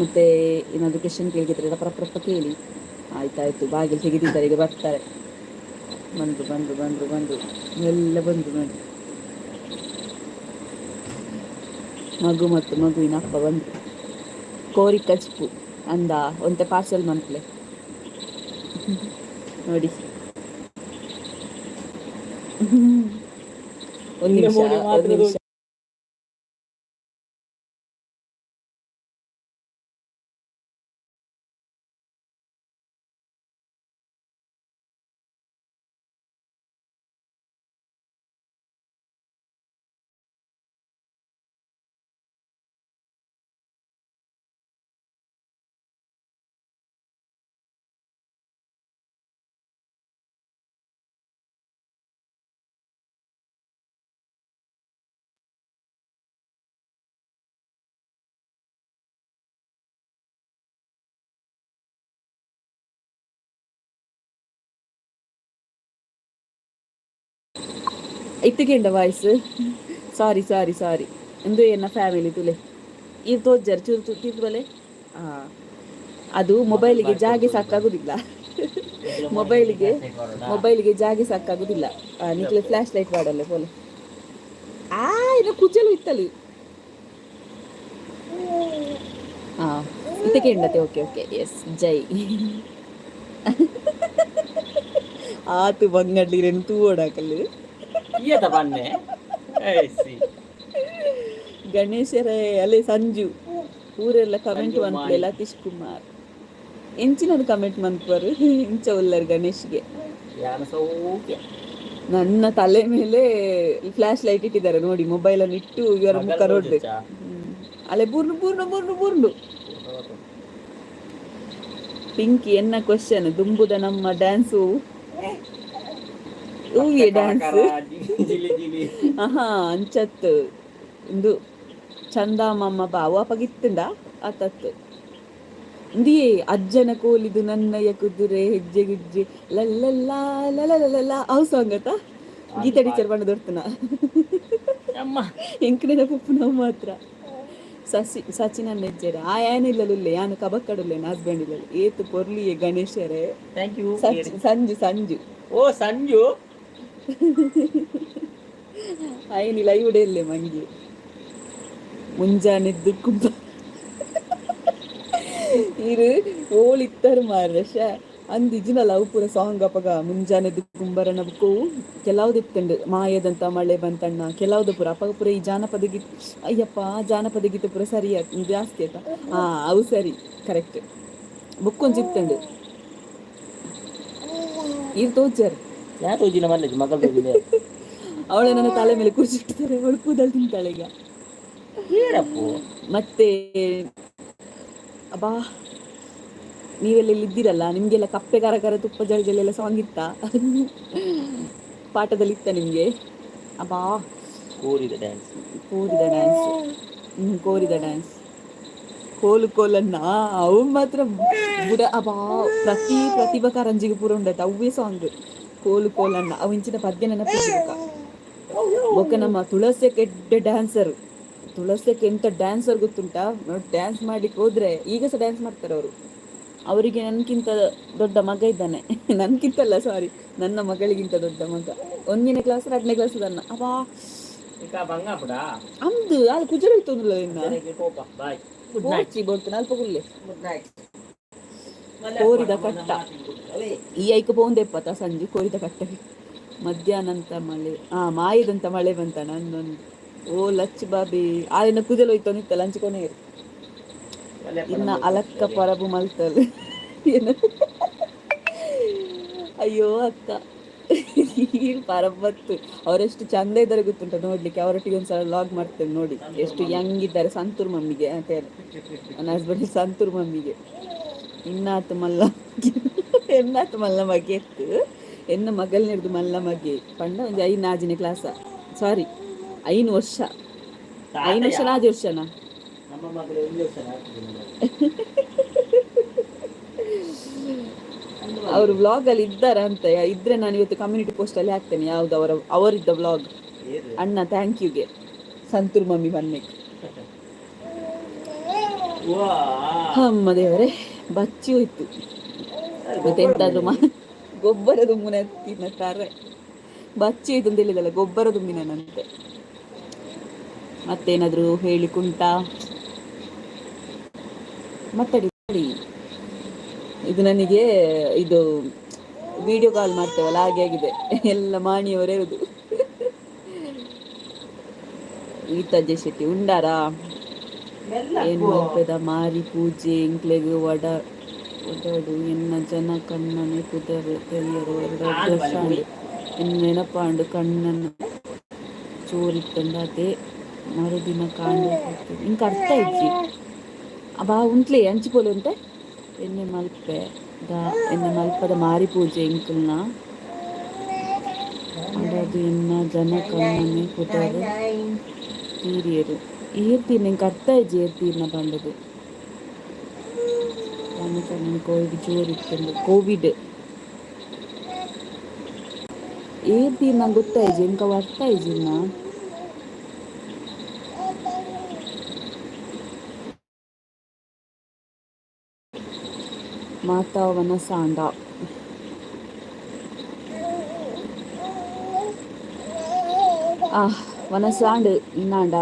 A: ಮತ್ತೆ ಏನಾದರೂ ಕ್ವೆಶನ್ ಕೇಳಿದ್ರೆ ರಪ್ಪ ಕೇಳಿ. ಆಯ್ತಾಯ್ತು, ಬಾಗಿಲು ತೆಗೆದಿದ್ದಾರೆ, ಈಗ ಬರ್ತಾರೆ. ಬಂದರು ಬಂದರು ಬಂದರು ಬಂದರು, ಎಲ್ಲ ಬಂದರು ನೋಡಿ. ಮಗು ಮತ್ತು ಮಗುವಿನ ಅಪ್ಪ ಬಂದರು. ಕೋರಿ ಕಚ್ಪು ಅಂದ ಒಂತೆ ಪಾರ್ಸೆಲ್ ಮನ್ಪ್ಲೆ ನೋಡಿ. ಒಂದು ನಿಮಿಷ, ಒಂದು ನಿಮಿಷ. ಇತ್ತಿಗೆಂಡ ವಾಯ್ಸ್? ಸಾರಿ ಸಾರಿ ಸಾರಿ. ಎಂದು ಎನ್ನ ಫ್ಯಾಮಿಲಿ ತುಲೆ ಇದು ತೋಜಾರ್ ಚೂರು ತೀರ್ತು ಬಲೆ. ಹಾಂ, ಅದು ಮೊಬೈಲಿಗೆ ಜಾಗೆ ಸಾಕಾಗುದಿಲ್ಲ. ಮೊಬೈಲಿಗೆ ಮೊಬೈಲಿಗೆ ಜಾಗೆ ಸಾಕಾಗುದಿಲ್ಲ. ನಿಕ್ಲೆ ಫ್ಲ್ಯಾಶ್ ಲೈಟ್ ಮಾಡಲ್ಲ ಪೋಲೆ. ಆ ಇನ್ನು ಕುಜಲು ಇತ್ತಲು. ಹಾಂ, ಇದಕ್ಕೆ ಎಂಡತೆ. ಓಕೆ ಓಕೆ, ಎಸ್, ಜೈ. ಆತು ಬಂಗಡ್ಲಿ ತೂವಡಾಕಲ್ಲು.
B: ಈಯತ ಬನ್ನೆ ಏಸಿ.
A: ಗಣೇಶರೇ ಅಲ್ಲೇ ಸಂಜು ಊರೆಲ್ಲ ಕಮೆಂಟ್
B: ಸಂಜು
A: ಮನ್ಪುಲೆ.
B: ಮಾಣಿ.
A: ಲತೀಶ್ ಕುಮಾರ್ ಎಂಚಿನದು ಕಮೆಂಟ್ ಮನ್ಪುವರು? ಇಂಚ ಉಲ್ಲರ್ ಗಣೇಶ್ಗೆ.
B: ಯಾನ ಸೌಖ್ಯ.
A: ನನ್ನ ತಲೆ ಮೇಲೆ ಫ್ಲಾಶ್ ಲೈಟ್ ಇಟ್ಟಿದ್ದಾರೆ ನೋಡಿ. ಮೊಬೈಲ್ ಅನ್ನು ಇಟ್ಟು ಇವರ ಮುಖ
B: ಮಗಲ್
A: ನೋಡ್ಬೇಕು.
B: ತೋಜುಚ್ಚಾ?
A: ಅಲ್ಲೇ ಬೂರ್ನು ಬೂರ್ನು ಬೂರ್ನು ಬೂರ್ನು. ಪಿಂಕಿ ಎನ್ನ ಕ್ವಶನ್ ದುಂಬುದ ನಮ್ಮ ಡ್ಯಾನ್ಸು ಹೂವಿಯ ಡ್ಯಾನ್ಸ್.
B: ಜಿಲಿ ಜಿಲಿ.
A: ಆಹಾ, ಅಂಚತ್ತು ಇಂದು ಚಂದಮಾಮ ಬಾವು ಅಪಗಿತ್ತುಂಡ ಆತತ್ತು. ಇಂದಿಯೇ ಅಜ್ಜನ ಕೋಲಿದು ನನ್ನಯ ಕುದುರೆ ಹೆಜ್ಜೆ ಗುಜ್ಜೆ ಲಲ್ಲಲ್ಲ ಲಲಲಲ, ಅವು ಸಾಂಗ್ ಆತ. ಗೀತಾ ಟೀಚರ್ ಬಣ್ಣ ದೊರ್ತನ.
B: ಅಮ್ಮ.
A: ಎಂಕನೆದ ಪುಪ್ಪು ನಾವು ಮಾತ್ರ. ಸಸಿ ಸಚಿನ ನೆಜ್ಜೆರೆ ಆ ಏನಿಲ್ಲಲುಲ್ಲೆ, ಯಾನು ಕಬಕ್ಕಡುಲ್ಲೆ ಹಸ್ಬೆಂಡ್ ಇಲ್ಲ. ಏತು ಪೊರ್ಲಿಯೇ ಗಣೇಶರೇ.
B: Thank you.
A: Sanju Sanju.
B: ಓ ಸಂಜು.
A: ಆಯ್ನಿ ಲೈವ್ ಇಲ್ಲೇ ಮಂಗಿ ಮುಂಜಾನೆದ್ದು ಕುಬ್ಬ ಇರು ಓಳಿತ್ತರು ಮಾರ್ರೆ. ಶ ಅಂದಿಜಿನ ಲವ್ ಪೂರ ಸಾಂಗ್ ಅಪಗ ಮುಂಜಾನೆದ್ದು ಕುಂಬರನ ಬುಕ್ಕವು ಕೆಲವ್ದು ಇತ್ತಂಡು. ಮಾಯದಂತ ಮಳೆ ಬಂತಣ್ಣ ಕೆಲವ್ದು ಪೂರ ಅಪಗ ಪೂರ ಈ ಜಾನಪದ ಗೀತೆ. ಅಯ್ಯಪ್ಪ, ಜಾನಪದ ಗೀತೆ ಪೂರ ಸರಿ ಜಾಸ್ತಿ ಆಯ್ತಾ? ಹಾ, ಅವು ಸರಿ, ಕರೆಕ್ಟ್. ಬುಕ್ ಒಂಜಿ ಇತ್ತಂಡು. ಇರ್ ತೋಜರ್.
B: ಯಾ ತೋಜಿನ ಮಲ್ಲೆಜ್ ಮಗಲ್ ತೋಜಿನ.
A: ಅವಳ ನನ್ನ ತಲೆ ಮೇಲೆ ಕೂರಿಸಿಟ್ಟಿದ್ದಾರೆ. ಅವಳು ಕೂದಲು ತಿಂತಾಳೆ ಈಗ.
B: ಏನಪ್ಪು?
A: ಮತ್ತೆ ಅಬ್ಬಾ, ನೀವೆಲ್ಲ ಇಲ್ಲಿ ಇದ್ದೀರಲ್ಲ, ನಿಮಗೆಲ್ಲ ಕಪ್ಪೆ ಕರ ಕರ ತುಪ್ಪ ಜಳ ಜಲ ಎಲ್ಲ ಸಾಂಗ್ ಇತ್ತಾ? ಪಾಠದಲ್ಲಿ ಇತ್ತ ನಿಮಗೆ? ಅಬ್ಬಾ.
B: ಕೋರಿದ ಡ್ಯಾನ್ಸ್.
A: ಕೋರಿದ ಡ್ಯಾನ್ಸ್, ಹ್ಞೂ, ಕೋರಿದ ಡ್ಯಾನ್ಸ್. ಕೋಲು ಕೋಲನ್ನ ಅವು ಮಾತ್ರ ಬುಡ. ಅಬ್ಬಾ, ಪ್ರತಿ ಪ್ರತಿಭಾ ಕಾರಂಜಿಗೆ ಪೂರ ಉಂಡಾಯ್ತು ಅವೇ ಸಾಂಗ್. ಕೋಲು ಕೋಲನ್ನ ಅವು ಇಂಚಿನ ಪದ್ಯ ನೆನಪಿರ್ಬೇಕ. ಬೊಕ್ಕ ನಮ್ಮ ತುಳಸಿಯಕ್ಕೆ ಎಡ್ಡೆ ಡ್ಯಾನ್ಸರ್. ತುಳಸಿಯಕ್ಕೆ ಎಂತ ಡ್ಯಾನ್ಸರ್ ಗೊತ್ತುಂಟಾ? ಡ್ಯಾನ್ಸ್ ಮಾಡ್ಲಿಕ್ಕೆ ಹೋದ್ರೆ ಈಗ ಸಹ ಡ್ಯಾನ್ಸ್ ಮಾಡ್ತಾರೆ ಅವರು. ಅವರಿಗೆ ನನ್ಕಿಂತ ದೊಡ್ಡ ಮಗ ಇದ್ದಾನೆ. ನನ್ಕಿಂತಲ್ಲ, ಸಾರಿ, ನನ್ನ ಮಗಳಿಗಿಂತ ದೊಡ್ಡ ಮಗ. 1ನೇ ಕ್ಲಾಸ್, 2ನೇ ಕ್ಲಾಸ್ ನನ್ನ. ಅವಾ
B: ಇಕ ಬಂಗ ಪುಡ.
A: ಅಂದು ಅಲ್ಲಿ ಕುಜಲ ಇತ್ತು ಇನ್ನ.
B: ಕೋಪ. Bye, good night.
A: ಹೋಚಿ ಬೋಲ್ತು ಅಲ್ಪ ಗುಲ್ಲೆ.
B: Good night.
A: ಕೋರಿದ ಕಟ್ಟ. ಈ ಐಕ ಪೋಂದೆಪ್ಪತ ಸಂಜೆ ಕೋರಿದ ಕಟ್ಟಗೆ. ಮಧ್ಯಾಹ್ನಂತ ಮಳೆ, ಆ ಮಾಯದಂತ ಮಳೆ ಬಂತ ನನ್ನೊಂದು. ಓ ಲಚ್ ಬಾಬಿ ಆಯ್ನ ಕುದಲ್ ಹೋಯ್ತು ನಿತ್ತ ಲಂಚ್ ಕೊನೆ. ಇನ್ನ ಅಲಕ್ಕ ಪರಬು ಮಲ್ತಲ್ ಏನು? ಅಯ್ಯೋ ಅಕ್ಕ, ಈ ಪರಬತ್ತು ಅವರೆಷ್ಟು ಚಂದ ಇದ್ದಾರೆ ಗೊತ್ತುಂಟ ನೋಡ್ಲಿಕ್ಕೆ? ಅವರೊಟ್ಟಿಗೆ ಒಂದ್ಸಲ ಲಾಗ್ ಮಾಡ್ತೇನೆ ನೋಡಿ, ಎಷ್ಟು ಯಂಗ್ ಇದ್ದಾರೆ. ಸಂತೂರ್ ಮಮ್ಮಿಗೆ ಅಂತ ಹೇಳಿ, ನನ್ನ ಹಸ್ಬೆಂಡ್ ಸಂತೂರ್ ಮಮ್ಮಿಗೆ. ಇನ್ನಾತು ಮಲ್ಲ ಎನ್ನಾತು ಮಲ್ಲ ಮಗೆತ್ತು. ಎನ್ನ ಮಗಲ್ನೆಡ್ದು ಮಲ್ಲ ಮಗೆ ಪಂಡ ಒಂಜಿ ಐನ್ ಆಜಿನ ಕ್ಲಾಸ, ಸಾರಿ, 5 ವರ್ಷ, 5 ವರ್ಷ, 4 ವರ್ಷನಾ?
B: ನಮ್ಮ ಮಗಳು ಒಂದು ವರ್ಷ ಆಗ್ತದೆ ನೋಡಿ.
A: ಅವರು ವ್ಲಾಗ್ ಅಲ್ಲಿ ಇದ್ದಾರ ಅಂತ. ಇದ್ರೆ ನಾನು ಇವತ್ತು ಕಮ್ಯುನಿಟಿ ಪೋಸ್ಟ್ ಅಲ್ಲಿ ಹಾಕ್ತೇನೆ. ಯಾವ್ದು ಅವರ ಅವರಿದ್ದ ವ್ಲಾಗ್.
B: ಏರು.
A: ಅಣ್ಣ, thank ಯುಗೆ ಸಂತೂರ್ ಮಮ್ಮಿ ಬನ್ನಿಕ್.
B: ವಾ.
A: ಅಮ್ಮ ದೇವರೇ, ಬಚ್ಚಿ ಹೋಯ್ತು. ಮತ್ತೆ ಎಂತಾದ್ರೂ ಗೊಬ್ಬರ ದುಮ್ಮುನ ತಿನ್ನತ್ತಾರೆ. ಬಚ್ಚಿ ಹೋಯ್ತು ಅಂತ ಹೇಳಿದಲ್ಲ, ಗೊಬ್ಬರ ತುಂಬಿನಂತೆ. ಮತ್ತೇನಾದ್ರು ಹೇಳಿ ಕುಂಟ ಮಾತಾಡಿ ಮಾಡಿ. ಇದು ನನಗೆ ಇದು ವಿಡಿಯೋ ಕಾಲ್ ಮಾಡ್ತೇವಲ್ಲ, ಹಾಗೆ ಆಗಿದೆ. ಎಲ್ಲ ಮಾಣಿಯವರೇ ಇರುದು. ಗೀತಾ ಶೆಟ್ಟಿ ಉಂಡಾರಾ? ಏನ್ ಮಲ್ಪೆದ ಮಾರಿ ಪೂಜೆ ಎಂಕ್ಲೆಗ್ ವಡ ಒಡಾಡು ಎನ್ನ ಜನ ಕಣ್ಣನೆ ಪುದರ್ ತೆರಿಯರು. 2 2 ವರ್ಷ ಆಂಡ್ ಎನ್ನ ನೆನಪಾಂಡು. ಕಣ್ಣನ ಚೋರಿತ್ತಂಡ ಅದೇ ಮರುದಿನ ಕಾಂಡೆ. ಇಂಕ ಅರ್ಥ ಇಜ್ಜಿ. ಬಾ ಉಂಟ್ಲೆ ಅಂಚಿಪೋಲೆ ಉಂಟೆ. ಎಣ್ಣೆ ಮಲ್ಪೆ the ಎಣ್ಣೆ ಮಲ್ಪದ ಮಾರಿ ಪೂಜೆ ಎಂಕಲ್ನ ಅಡದು ಎನ್ನ ಜನ ಕಣ್ಣನೆ ಪುದರ್ ತೀರಿಯರು. ಏರ್ತೀರ್ನ ಎಂಕ್ ಅರ್ಥ ಇಜ್ಜಿ. ಏರ್ತೀರ್ನ ಪಂಡದು ಕಣ್ಣು ಕಣ್ಣು ಕೋವಿಡ್ ಜೋರು ಇತ್ತು. ಕೋವಿಡ್ ಏರ್ತೀರ್ನ ಗೊತ್ತಾಯ್ಜಿ ಎಂಕ, ಅವು ಅರ್ಥ ಇಜ್ಜಿನ್ನ. ಮಾತಾವನ ಸಾಂಡ. ಆ ವನಸಾಂಡ್ ಇನ್ನಾಂಡ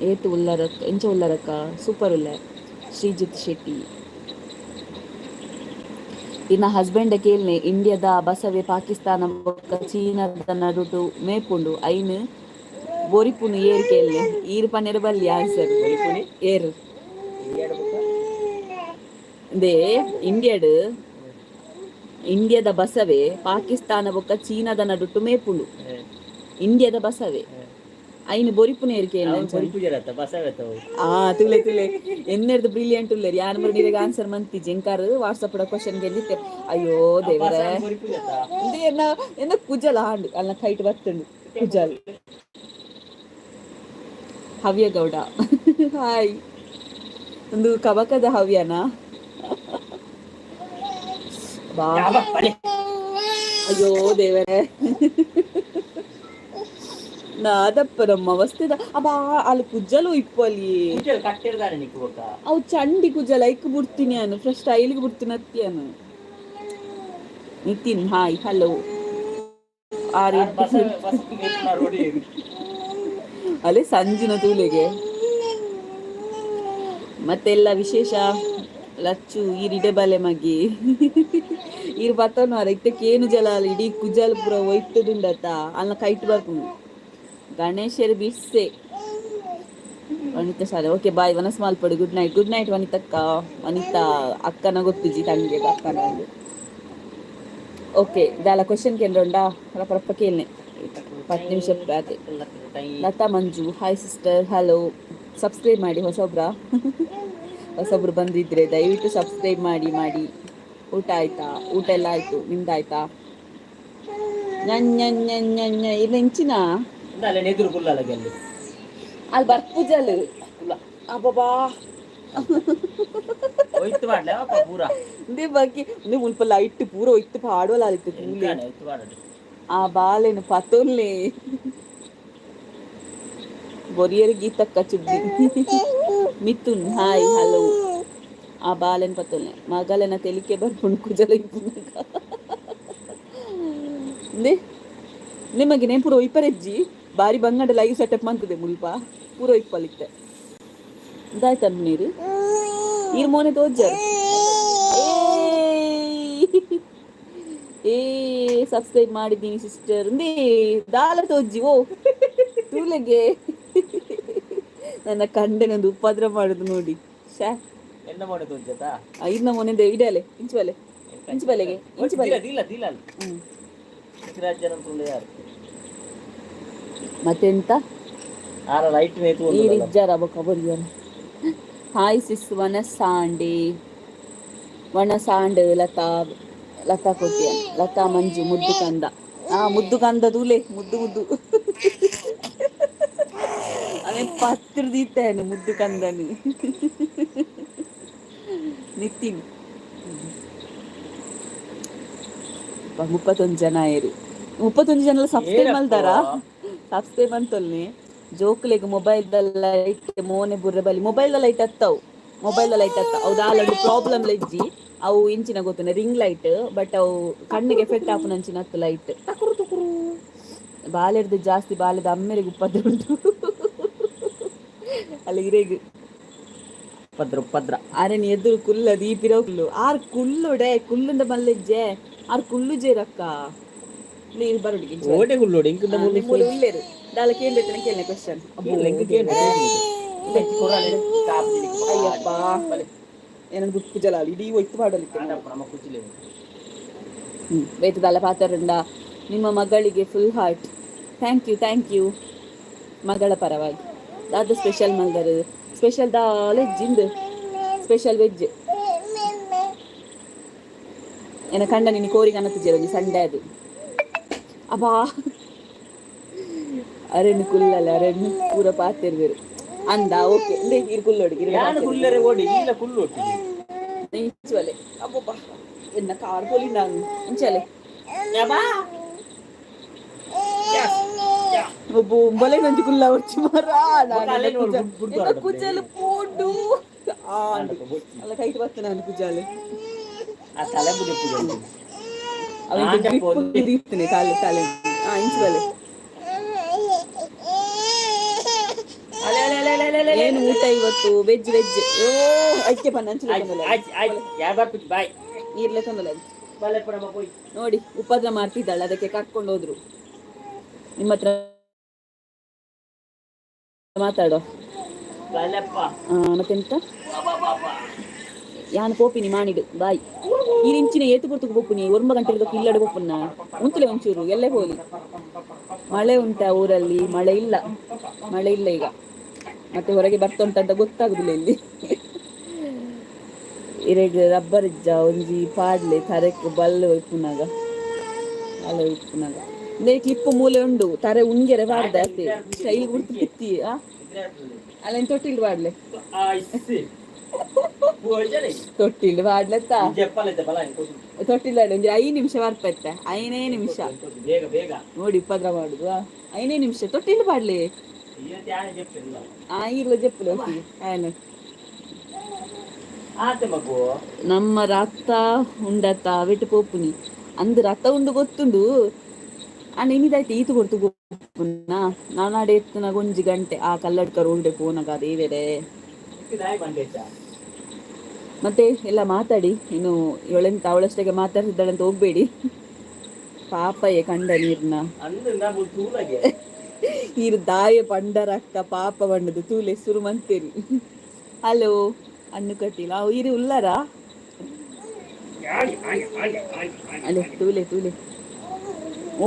A: ಏತು ಉಲ್ಲರಕ್ಕ, ಎಂಚ ಉಲ್ಲರಕ್ಕ? ಸೂಪರ್ ಉಲ್ಲೆ. ಶ್ರೀಜಿತ್ ಶೆಟ್ಟಿ, ಇನ್ನ ಹಸ್ಬೆಂಡ್ ಕೇಳ್ನೆ, ಇಂಡಿಯಾದ ಬಸವೆ ಪಾಕಿಸ್ತಾನ ಬೊಕ್ಕ ಚೀನಾದ ನಡುಟು ಮೇಪುಂಡು, ಐನ್ ಬೊರಿಪುನು ಏರ್ ಕೇಳ್ನೆ. ಈರ್ ಪನ್ನೆರ ಬಲ್ಲಿ ಆನ್ಸರ್.
B: ಬೊರಿಪುನಿ?
A: ಏರ್?
B: ಇಂಡಿಯಾದ ಬೊಕ್ಕ?
A: They ಇಂಡಿಯಾಡ್ ಇಂಡಿಯಾದ ಬಸವೆ ಪಾಕಿಸ್ತಾನ ಬೊಕ್ಕ ಚೀನಾದ ನಡುಟು ಮೇಪುಂಡು. ಇಂಡಿಯಾದ ಬಸವೆ ಐನ್ ಬೊರಿಪುನ ಏರ್ ಕೇಳ್ನೆ.
B: ಅವ್ನು ಬೊರಿಪುಜರತ್ತ ಬಸವೆತ್ತವು.
A: ಆ ತುಲೆ ತುಲೆ, ಎನ್ನೆರ್ದು ಬ್ರಿಲಿಯಂಟ್ ಉಲ್ಲೇರಿ. ಯಾನ್ ಮುರು ನೀರಿಗೆ ಆನ್ಸರ್ ಮಂತಿ ಜಿಂಕಾರು ವಾಟ್ಸಪ್ ಕ್ವಶನ್ ಗೆದ್ದಿತ್ತೆ. ಅಯ್ಯೋ ದೇವರೇ.
B: ಬೊರಿಪುಜತ್ತ.
A: ಇದು ಎನ್ನ ಎನ್ನ ಕುಜಲ ಹಾಂಡು ಅಲ್ಲ, ಕೈಟ್ ಬತ್ತುಂಡು ಕುಜಲ್. ಹವ್ಯ ಗೌಡ, ಹಾಯ್. ಒಂದು ಕಬಕದ ಹವ್ಯನಾ? ಬಾ. ಅಯ್ಯೋ ದೇವರೇ, ನಾದಪ್ಪ ನಮ್ಮ ಅವಸ್ಥೆದ. ಅಬ್ಬಾ, ಅಲ್ಲಿ ಕುಜ್ಜಲು ಇಪ್ಪಲ್ಲಿ.
B: ಕುಜಲ್ ಕಟ್ಟಿರ್ದಾನೆ ನಿಕ್ಕು ಬೊಕ್ಕ.
A: ಅವು ಚಂಡಿ ಕುಜಲ ಐಕ್ ಬಿಡ್ತೀನಿ ನಾನು, ಫ್ರೆಶ್ ಸ್ಟೈಲ್ಗೆ ಬಿಡ್ತೀನಿ ಅತ್ತಿಯಾನು. Nitin, hi, hello. ಆರು.
B: ಬಸವೆ ಬಸವೆ ರೋಡಿ.
A: ಅಲ್ಲೇ ಸಂಜಿನ ತೂಲೆಗೆ. ಮತ್ತೆಲ್ಲ ವಿಶೇಷ? ಲಚ್ಚು ಈರಿಡೆ ಬಲೆ ಮಗಿ. ಈರ್ ಬತ್ತನು ಅರ ಇತ್ತಕ್ಕೆ ಜಲ ಅಲ್ಲ, ಇಡೀ ಕುಜಲ್ ಪೂರ ಒಯ್ತದುಂಡತ ಅಲ್ಲ, ಕೈಟ್ ಬರ್ಪುಂಡು. ಗಣೇಶರು ಬಿಸ್ಸೆ. ವನಿತಾ ಶಾಲೆ. Okay, bye. ವನಸ್ ಮಾಲ್ಪಡು. ಗುಡ್ ನೈಟ್, ಗುಡ್ ನೈಟ್ ವನಿತಕ್ಕ. ವನಿತಾ ಅಕ್ಕನ ಗೊತ್ತುಜಿ, ತಂಗೆ ಅಕ್ಕನ. ಓಕೆ, ದಾಲ ಕ್ವಶನ್ ಕೇಂದ್ರ ರಪ್ಪ ರಪ್ಪ ಕೇಳನೆ. 10 ನಿಮಿಷ ಆತೆ. ಲತಾ ಮಂಜು, ಹಾಯ್ ಸಿಸ್ಟರ್, ಹಲೋ. ಸಬ್ಸ್ಕ್ರೈಬ್ ಮಾಡಿ. ಹೊಸೊಬ್ರ ಹೊಸೊಬ್ರು ಬಂದಿದ್ರೆ ದಯವಿಟ್ಟು ಸಬ್ಸ್ಕ್ರೈಬ್ ಮಾಡಿ ಮಾಡಿ. ಊಟ ಆಯ್ತಾ? ಊಟ ಎಲ್ಲ ಆಯ್ತು, ನಿಮ್ದಾಯ್ತಾ? ಞ ಇದು ಎಂಚಿನ?
B: ಅಲ್ಲ, ನೆದುರು ಕುಲ್ಲಲ್ಲ ಗೆಲ್ಲಿ.
A: ಅಲ್ಲಿ ಬರ್ಪುಜಲ್.
B: ಕುಲ್ಲ.
A: ಅಬ್ಬಬ್ಬಾ.
B: ಒಯ್ತು ಮಾಡ್ಲೆ ಅಪ್ಪ ಪೂರ.
A: ಇಂದೇ ಬಾಕಿ ಇಂದೇ ಮುಲ್ಪ ಲೈಟ್ ಪೂರ ಒಯ್ತು ಪಾಡುವಲ್ಲ ಆಲಿತ್ತು ತೂಲೆ.
B: ಎಂಕಾನೆ ಒಯ್ತು ಮಾಡಡು.
A: ಆ ಬಾಲೆನು ಪತೊಲ್ಲೆ ಬೊರಿಯರ್ ಗೀತಕ್ಕ ಚುಬ್ಬಿ. Mithun, hi, hello. ಆ ಬಾಲೆನ್ ಪತ್ತೊಲ್ಲೆ ಮಗಲೆನ ತೆಲಿಕೆ ಬರ್ಪುಂಡು ಕುಜಲ ಇಪ್ಪುನಗ. ಇಂದೇ ನಿಮಗೆ ನೇನ್ ಪೂರ ಒಯ್ಪರೆಜ್ಜಿ. ಬಾರಿ ಬಂಗಡ ಲೈವ್ ಸೆಟಪ್ ಮಂತದೆ ಮುಲ್ಪ ಪೂರ ಒಯ್ಪಲಿತ್ತೆ. ಇದಾಯ್ತು ನೀರು. ಈರ್ ಮೋನೆ ತೋಜರ್. ಏ, ಸಬ್ಸ್ಕ್ರೈಬ್ ಮಾಡಿದ್ದೀನಿ ಸಿಸ್ಟರ್. ಇಂದೇ ದಾಲ ತೋಜ್ಜಿ. ಓ ತೂಲೆಗೆ, ನನ್ನ ಕಂಡನೊಂದು ಉಪದ್ರ ಮಾಡುದು ನೋಡಿ. ಶ್ಯಾ.
B: ಎನ್ನ ಮೋನೆ ತೋಜತಾ?
A: ಐದು ಮೊನೆ ಇಡಲೆ ಇಂಚು ಬಲೆ ಇಂಚು ಬಲೆಗೆ ಇಂಚು ಬಲೆ.
B: ದಿಲ್ಲ ದಿಲ್ಲ. ರಾಜ್ಯ ತುಂಡು ಯಾರು?
A: ಮತ್ತೆಂತ?
B: ಆರ ಲೈಟ್ ನೇತು.
A: ಈ ರಿಜ್ಜಾರ ಬೊಕ ಬೊರಿಯನ. ಹಾಯ್ ಸಿಸ್, ವನಸಾಂಡೆ ವನಸಾಂಡ್. ಲತಾ ಲತಾ ಕೋಟ್ಯಾನ್, ಲತಾ ಮಂಜು, ಮುದ್ದು ಕಂದ. ಆ ಮುದ್ದು ಕಂದ ತೂಲೆ, ಮುದ್ದು ಮುದ್ದು ಅವೇ ಪತ್ರ ದೀತಾನೆ ಮುದ್ದು ಕಂದನು. ನಿತಿನ್. 31 ಜನ ಆಯೆರ್. 31 ಜನ ಸಬ್ಸ್ಕ್ರೈಬ್ ಮಲ್ದಾರ? ಸಬ್ಸ್ಕ್ರೈಬ್ ಅಂತೊಲ್ನಿ. ಜೋಕ್ಲೆಗ್ ಮೊಬೈಲ್ ದ ಲೈಟ್ ಮೋನೆ ಬುರ್ರೆ ಬಲಿ. ಮೊಬೈಲ್ ದ ಲೈಟ್ ಅತ್ತವು, ಮೊಬೈಲ್ ದ ಲೈಟ್ ಅತ್ತ ಅವು. ದಾಲ ಪ್ರಾಬ್ಲಮ್ ಲೆಜ್ಜಿ. ಅವು ಇಂಚಿನ ಗೊತ್ತುಂಡ ರಿಂಗ್ ಲೈಟ್, ಬಟ್ ಅವು ಕಣ್ಣಿಗೆ ಎಫೆಕ್ಟ್ ಆಪುನಂಚಿನ ಅತ್ತು ಲೈಟ್. ತಕುರು ತುಕುರು ಬಾಲೆರ್ದು ಜಾಸ್ತಿ ಬಾಲೆದ ಅಮ್ಮೆರೆಗ್ ಉಪದ್ರ ಉಂಟು ಅಲ್ಲಿ ಇರೆಗ್.
B: ಉಪದ್ರ ಉಪದ್ರ.
A: ಅರೆನ್ ಎದುರು ಕುಲ್ಲದು ಈ ಪಿರವು ಕುಲ್ಲು. ಆರ್ ಕುಲ್ಲುಡೆ ಕುಲ್ಲುಂಡ ಮಲ್ಲೆಜ್ಜೆ, ಆರ್ ಕುಲ್ಲುಜೇರಕ್ಕ. ನೀರು ಬರುಡಿಗೆ.
B: ಓಡೆ ಕುಲ್ಲೋಡು ಇಂಕ್.
A: ಮೂಲು ಉಲ್ಲೇರು. ದಾಲ ಕೇಂದ್ರ ಕೇಳನೆ ಕ್ವಶನ್. ಅಯ್ಯಪ್ಪ, ಏನನ್ ಗುಪ್ಪು ಜಲಾಲ್ ಇಡೀ ಒಯ್ತು ಪಾಡಲಿಕ್ಕೆ. ಬೇತದಲ್ಲ ಪಾತರುಂಡ. ನಿಮ್ಮ ಮಗಳಿಗೆ full heart. Thank you, thank you. ಮಗಳ ಪರವಾಗಿ ದಾದ ಸ್ಪೆಷಲ್ ಮಲ್ದರು? ಸ್ಪೆಷಲ್ ದಾಲ ಜಿಂದ್, ಸ್ಪೆಷಲ್ ವೆಜ್. ಎನ್ನ ಕಂಡ ನಿನ್ನ ಕೋರಿಗೆ ಅನ್ನತ್ತಿಜ್ಜೆ ಒಂಜಿ ಸಂಡೆ ಅದು. ಅಬ್ಬಾ, ಅರೆನ್ ಕುಲ್ಲಲ್ಲ, ಅರೆನ್ ಪೂರ ಪಾತೆರ್ವೆರು ಅಂದ. ಓಕೆ, ಇಂದೆ ಇರ್ ಕುಲ್ಲೋಡು.
B: ಯಾನ್ ಕುಲ್ಲೆರೆ ಓಡಿ ಇಲ್ಲ ಕುಲ್ಲೋಟಿ.
A: ಇಂಚುವಲೆ. ಅಬ್ಬಬ್ಬ, ಎನ್ನ ಕಾರ್ ಪೊಲಿ ನಾನು ಇಂಚಲೆ. ಒಬ್ಬ ಒಂಬಲೆ ನಂಜಿ ಕುಲ್ಲ ಒಚ್ಚಿ ಮರ. ಕುಜಲು ಪೋಡು ಅಲ್ಲ, ಕೈಟ್ ಬತ್ತ ನಾನು ಕುಜಾಲು.
B: ಆ ತಲೆ ಬುಡಿ ಪೂಜೆ.
A: ಅವ ದೀಪ್ತನೆ ತಲೆ ತಲೆ. ಆ ಇಂಚುವಲೆ. ಏನು ಊಟ ಇವತ್ತು? Veg veg. ಓ ಐಕ್ಯ ಪನ್ನ ಅಂಚು.
B: ಬಾಯ್.
A: ನೀರ್ಲೆ ತೊಂದಲೆ ನೋಡಿ, ಉಪದ್ರ ಮಾಡ್ತಿದ್ದಾಳೆ, ಅದಕ್ಕೆ ಕರ್ಕೊಂಡು ಹೋದ್ರು. ನಿಮ್ಮ ಹತ್ರ ಮಾತಾಡೋ. ಮತ್ತೆಂತ ಯಾನ್ ಪೋಪಿನಿ ಮಾಣಿಡು, ಬಾಯ್. ಈ ಇಂಚಿನ ಏತು ಪೊರ್ತುಗು ಪೋಪುನಿ? 9 ಗಂಟೆ ಇಲ್ಲಡೆ ಪೋಪುನ. ಉಂತುಲೆ ಒಂಚೂರು, ಎಲ್ಲೇ ಹೋಲಿ. ಮಳೆ ಉಂಟಾ ಊರಲ್ಲಿ? ಮಳೆ ಇಲ್ಲ, ಮಳೆ ಇಲ್ಲ ಈಗ. ಮತ್ತೆ ಹೊರಗೆ ಬರ್ತಾ ಉಂಟಂತ ಗೊತ್ತಾಗುದಿಲ್ಲ ಇಲ್ಲಿ. ಇರೆಗ್ ರಬ್ಬರ್ ಇಜ್ಜ? ಒಂಜಿ ಪಾಡ್ಲೆ ತರೆಕ್ ಬಲ್ಲು ಇಪ್ಪುನಾಗ ಅಲ್ಲ ಇಪ್ಪುನಾಗ. ಇಂದೇ ಕ್ಲಿಪ್ ಮೂಲೆ ಉಂಡು. ತರೆ ಉಂಗೆರೆ ಪಾಡ್ದೆ ಅತ್ತೆ, ಸ್ಟೈಲ್ ಗುರ್ತು ಬಿತ್ತಿ. ಆ ಅಲ್ಲ, ತೊಟ್ಟಿಲ್ ಪಾಡ್ಲೆ, ತೊಟ್ಟಿಲ್ ಪಾಡ್ಲೆತ್ತ. ತೊಟ್ಟಿಲ್ ಒಂಜಿ 5 ನಿಮಿಷ ಬರ್ಪತ್ತೆ, 5 ನಿಮಿಷ. ನೋಡಿ ಉಪದ್ರ ಮಾಡುದು. 5 ನಿಮಿಷ ತೊಟ್ಟಿಲ್ ಪಾಡ್ಲೆ. ಆ ಈರ್ಲ ಜಪ್ಪುಲೆ ಒಟ್ಟಿಗೆ ಆಯ್ನ. ನಮ್ಮ ರಥ ಉಂಡತ ಅವೆಟ್ ಪೋಪುನಿ ಅಂದ್ ರಥ ಉಂಡು ಗೊತ್ತುಂಡು. ಅಂಡ ಇನಿದಾಯ್ತು ಈತು ಕೊಡ್ತು ಗೊಪ್ಪುನ. ನಾನಾಡೆ ಎತ್ತುನಾಗ ಒಂಜಿ ಗಂಟೆ ಆ ಕಲ್ಲಡ್ಕ ರೋಡ್ ಪೋನಾಗ ದೇವೆರೆ. ಮತ್ತೆ ಎಲ್ಲ ಮಾತಾಡಿ. ಇನ್ನು ಇವಳೆಂತ ಅವಳಷ್ಟಕ್ಕೆ ಮಾತಾಡ್ತಿದ್ದಾಳೆ ಅಂತ ಹೋಗ್ಬೇಡಿ. ಪಾಪಯೇ ಕಂಡ ನೀರ್ನ ನೀರು ದಾಯ ಪಂಡರಕ್ಕ ಪಾಪ ಬಣ್ಣದು ತೂಲೆ ಸುರು ಮಂತೇರಿ. ಹಲೋ ಅಣ್ಣು ಕಟೀಲ್ ಅವು ಇರು ಉಲ್ಲಾರ ಅಲ್ಲೇ ತೂಲೆ ತೂಲೆ. ಓ,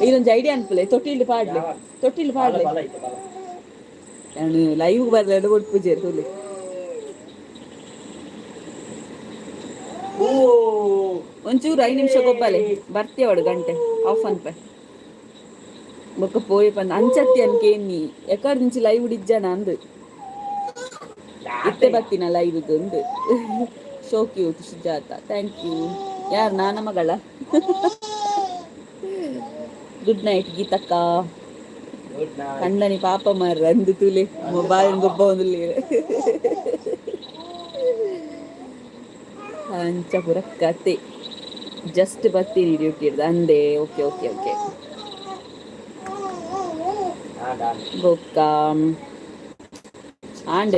A: ಇದೊಂದು ಐಡಿಯಾ ಅನ್ಪಲೆ. ತೊಟ್ಟಿಲ್ ಪಾಡ್ಲೆ, ತೊಟ್ಟಿಲ್ ಪಾಡ್ಲೆ. ನಾನು ಲೈವ್ ಬರಲ್ಲ ಕೊಡ್ಪುಜೇರು ತೂಲೆ. ಒಂಚೂರು 5 ನಿಮಿಷ ಗೊಬ್ಬಲೆ ಬರ್ತೀವಡು ಗಂಟೆ ಆಫ್ ಅನ್ಪೆ. ಬೊಕ್ಕ ಪೋಯಿ ಪಂದ್ ಅಂಚತ್ತಿ ಅನ್ಕೇನಿ. ಎಕಡ್ నుంచి ಲೈವ್ ಇಜ್ಜನ ಅಂದು ಇತ್ತೆ ಬತ್ತಿನ ಲೈವ್ ಅಂದು. So cute Sujata, thank you. ಯಾರು ನಾನ ಮಗಳ. ಗುಡ್ ನೈಟ್ ಗೀತಕ್ಕ. ಕಂಡನಿ ಪಾಪ ಮಾರ್ರ ಅಂದು ತುಲೆ ಮೊಬೈಲ್ ಗೊಬ್ಬ ಒಂದು ಅಂಚ ಪುರ ಕತೆ. ಜಸ್ಟ್ ಬತ್ತೀನಿ ಡ್ಯೂಟಿ ಹಿಡ್ದು ಅಂದೆ. Okay okay okay. ಬೊಕ್ಕ ಆಂಡ್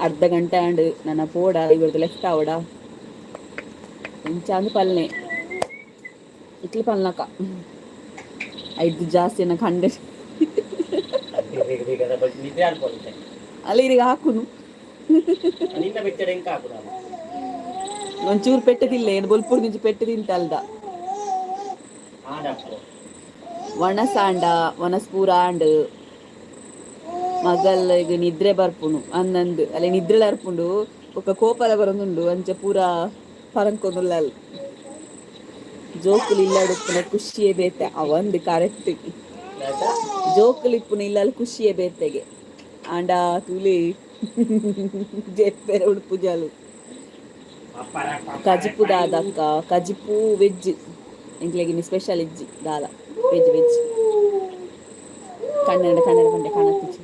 A: ಅರ್ಧ ಗಂಟೆ ಆಂಡ್. ನನ್ನ ಪೋಡ ಇವ್ರದ್ದು ಲೆಫ್ಟ್ ಆವಡ ಇಂಚ ಅಂದ್ ಪಲ್ನೆ ಇಟ್ಲಿ ಪಲ್ನಕ ಐದು ಜಾಸ್ತಿ ಏನಕ್ಕೆ ಹಂಡೆ. ಅಲ್ಲ ಇರಿಗೆ ಹಾಕುನು. ಒಂಚೂರು ಪೆಟ್ಟದಿಲ್ಲ ಏನು ಬೊಲ್ಪುರ್ నుంచి ಪೆಟ್ಟು ತಿಂತ ಅಲ್ದ. ಒಣಸಾಂಡ ಒಣಸ್ಪೂರ ಆಂಡ್. ಮಗಲ್ಗ್ ನಿದ್ರೆ ಬರ್ಪುಂಡು ಅಂದಂದು. ಅಲ್ಲ ನಿದ್ರೆ ಅರ್ಪುಂಡು. ಬೊಕ್ಕ ಕೋಪಲ ಬರೊಂದುಂಡು, ಅಂಚ ಪೂರ ಪರಂಕೊಂದುಲ್ಲಲ್. ಜೋಕುಲು ಇಲ್ಲಡುಪ್ಪುನ ಖುಷಿಯೇ ಬೇತೆ. ಅವಂದು ಕರೆಕ್ಟ್. ಜೋಕುಲು ಇಪ್ಪುನ ಇಲ್ಲಲ್ ಖುಷಿಯೇ ಬೇತೆಗೆ. ಆಂಡ ತೂಲಿ, ಜೆಪ್ಪೆರೆ ಉಡುಪು ಜಾಲು. ಕಜಿಪು ದಾದಕ್ಕ? ಕಜಿಪು ವೆಜ್. ಎಂಕ್ಲೆಗಿನಿ ಸ್ಪೆಷಲ್ ಇಜ್ಜಿ ದಾಲ, ವೆಜ್ ವೆಜ್. ಕನ್ನಡ ಕನ್ನಡ ಪಂಡೆ ಕಾಣತ್ತಿಚ್ಚಿ.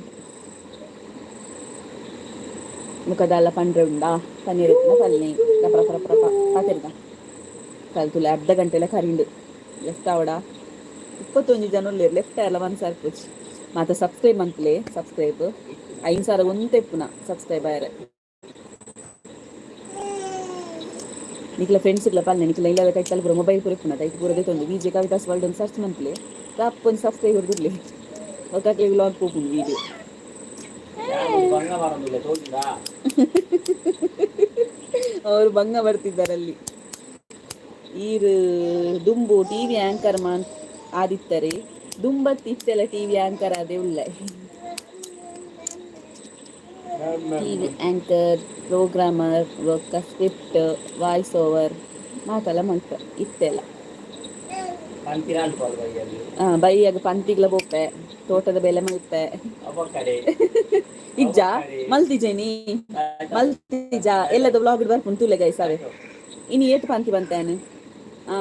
A: ಮುಖದಾಲ ಪಂಡ್ರೆ ಉಂಡಾ? ಪನ್ನೀರ್ ಇತ್ತಿನ ಪಲ್ನಿ ರಪ ರಪ ರಪ ರಪ ಪಾತೆರ್ಗ ಕಲ್ತುಲೆ. ಅರ್ಧ ಗಂಟೆಲ ಕರಿಂಡು. ಲೆಫ್ಟ್ ಆವಡ? 21 ಜನ ಉಲ್ಲೆರ್. ಲೆಫ್ಟ್ ಆಯಲ್ಲ ಮನ್ಸಾರ್ಪುಜಿ. ಮಾತ ಸಬ್ಸ್ಕ್ರೈಬ್ ಮನ್ಪುಲೆ. ಸಬ್ಸ್ಕ್ರೈಬ್ 5000 ಒಂತೆ ಇಪ್ಪುನ ಸಬ್ಸ್ಕ್ರೈಬ್ ಆಯರೆ. ನಿಕ್ಲ ಫ್ರೆಂಡ್ಸ್ಗ್ಲ ಪಲ್ಲೆ. ನಿಕ್ಲ ಇಲ್ಲದ ಕೈತಲ್ ಪೂರ ಮೊಬೈಲ್ ಪೂರ ಇಪ್ಪುನ, ಐಟ್ ಪೂರ ದೆತೊಂದು ವಿಜೆ ಕವಿತಾಸ್ ವರ್ಲ್ಡ್ ಒಂದು ಸರ್ಚ್ ಮನ್ಪುಲೆ. ರಪ್ಪ ಒಂದು ಸಬ್ಸ್ಕ್ರೈಬ್ ಹೊಡೆದಿರ್ಲಿ. ಒಕ್ಕಾಕ್ಲೆ ವ್ಲಾಗ್ ಪೋಪುಂಡು ವೀಡಿಯೋ.
B: ಬಂಗ ಬರೋದಿಲ್ಲ ತೋಜಿದಾ.
A: ಅವರು ಬಂಗ ಬರ್ತಿದ್ದಾರಲ್ಲಿ. ಈರ್ ದುಂಬು ಟಿವಿ ಆಂಕರ್ ಮಾನ್ ಆದಿತ್ತರೆ. ದುಂಬತ್ ಇತ್ತೆಲ್ಲ ಟಿವಿ ಆಂಕರ್ ಅದೇ ಉಳ್ಳೆ. ಟಿವಿ ಆಂಕರ್, ಪ್ರೋಗ್ರಾಮರ್, ಬೊಕ್ಕ ಸ್ಕ್ರಿಪ್ಟ್, ವಾಯ್ಸ್ ಓವರ್ ಮಾತೆಲ್ಲ ಮಲ್ಪೆ ಇತ್ತೆಲ್ಲ.
B: ಪಂತಿರ ಅಲ್ಪ ಬೈಯಲ್ಲಿ.
A: ಬೈಯಾಗ ಪಂತಿಗ್ಲ ಪೋಪೆ, ತೋಟದ ಬೆಲೆ ಮಲ್ಪೆ.
B: ಕಡೆ.
A: ಇಜ್ಜಾ, ಮಲ್ತಿಜೇನಿ, ಮಲ್ತಿಜ. ಎಲ್ಲದ ವ್ಲಾಗ್ ಬರ್ಪುಂಡು ತೂಲೆ ಗೈಸ್. ಅವೇ ಇನಿ ಏತ್ ಪಂತಿ ಬಂತಾನೆ? ಹಾ,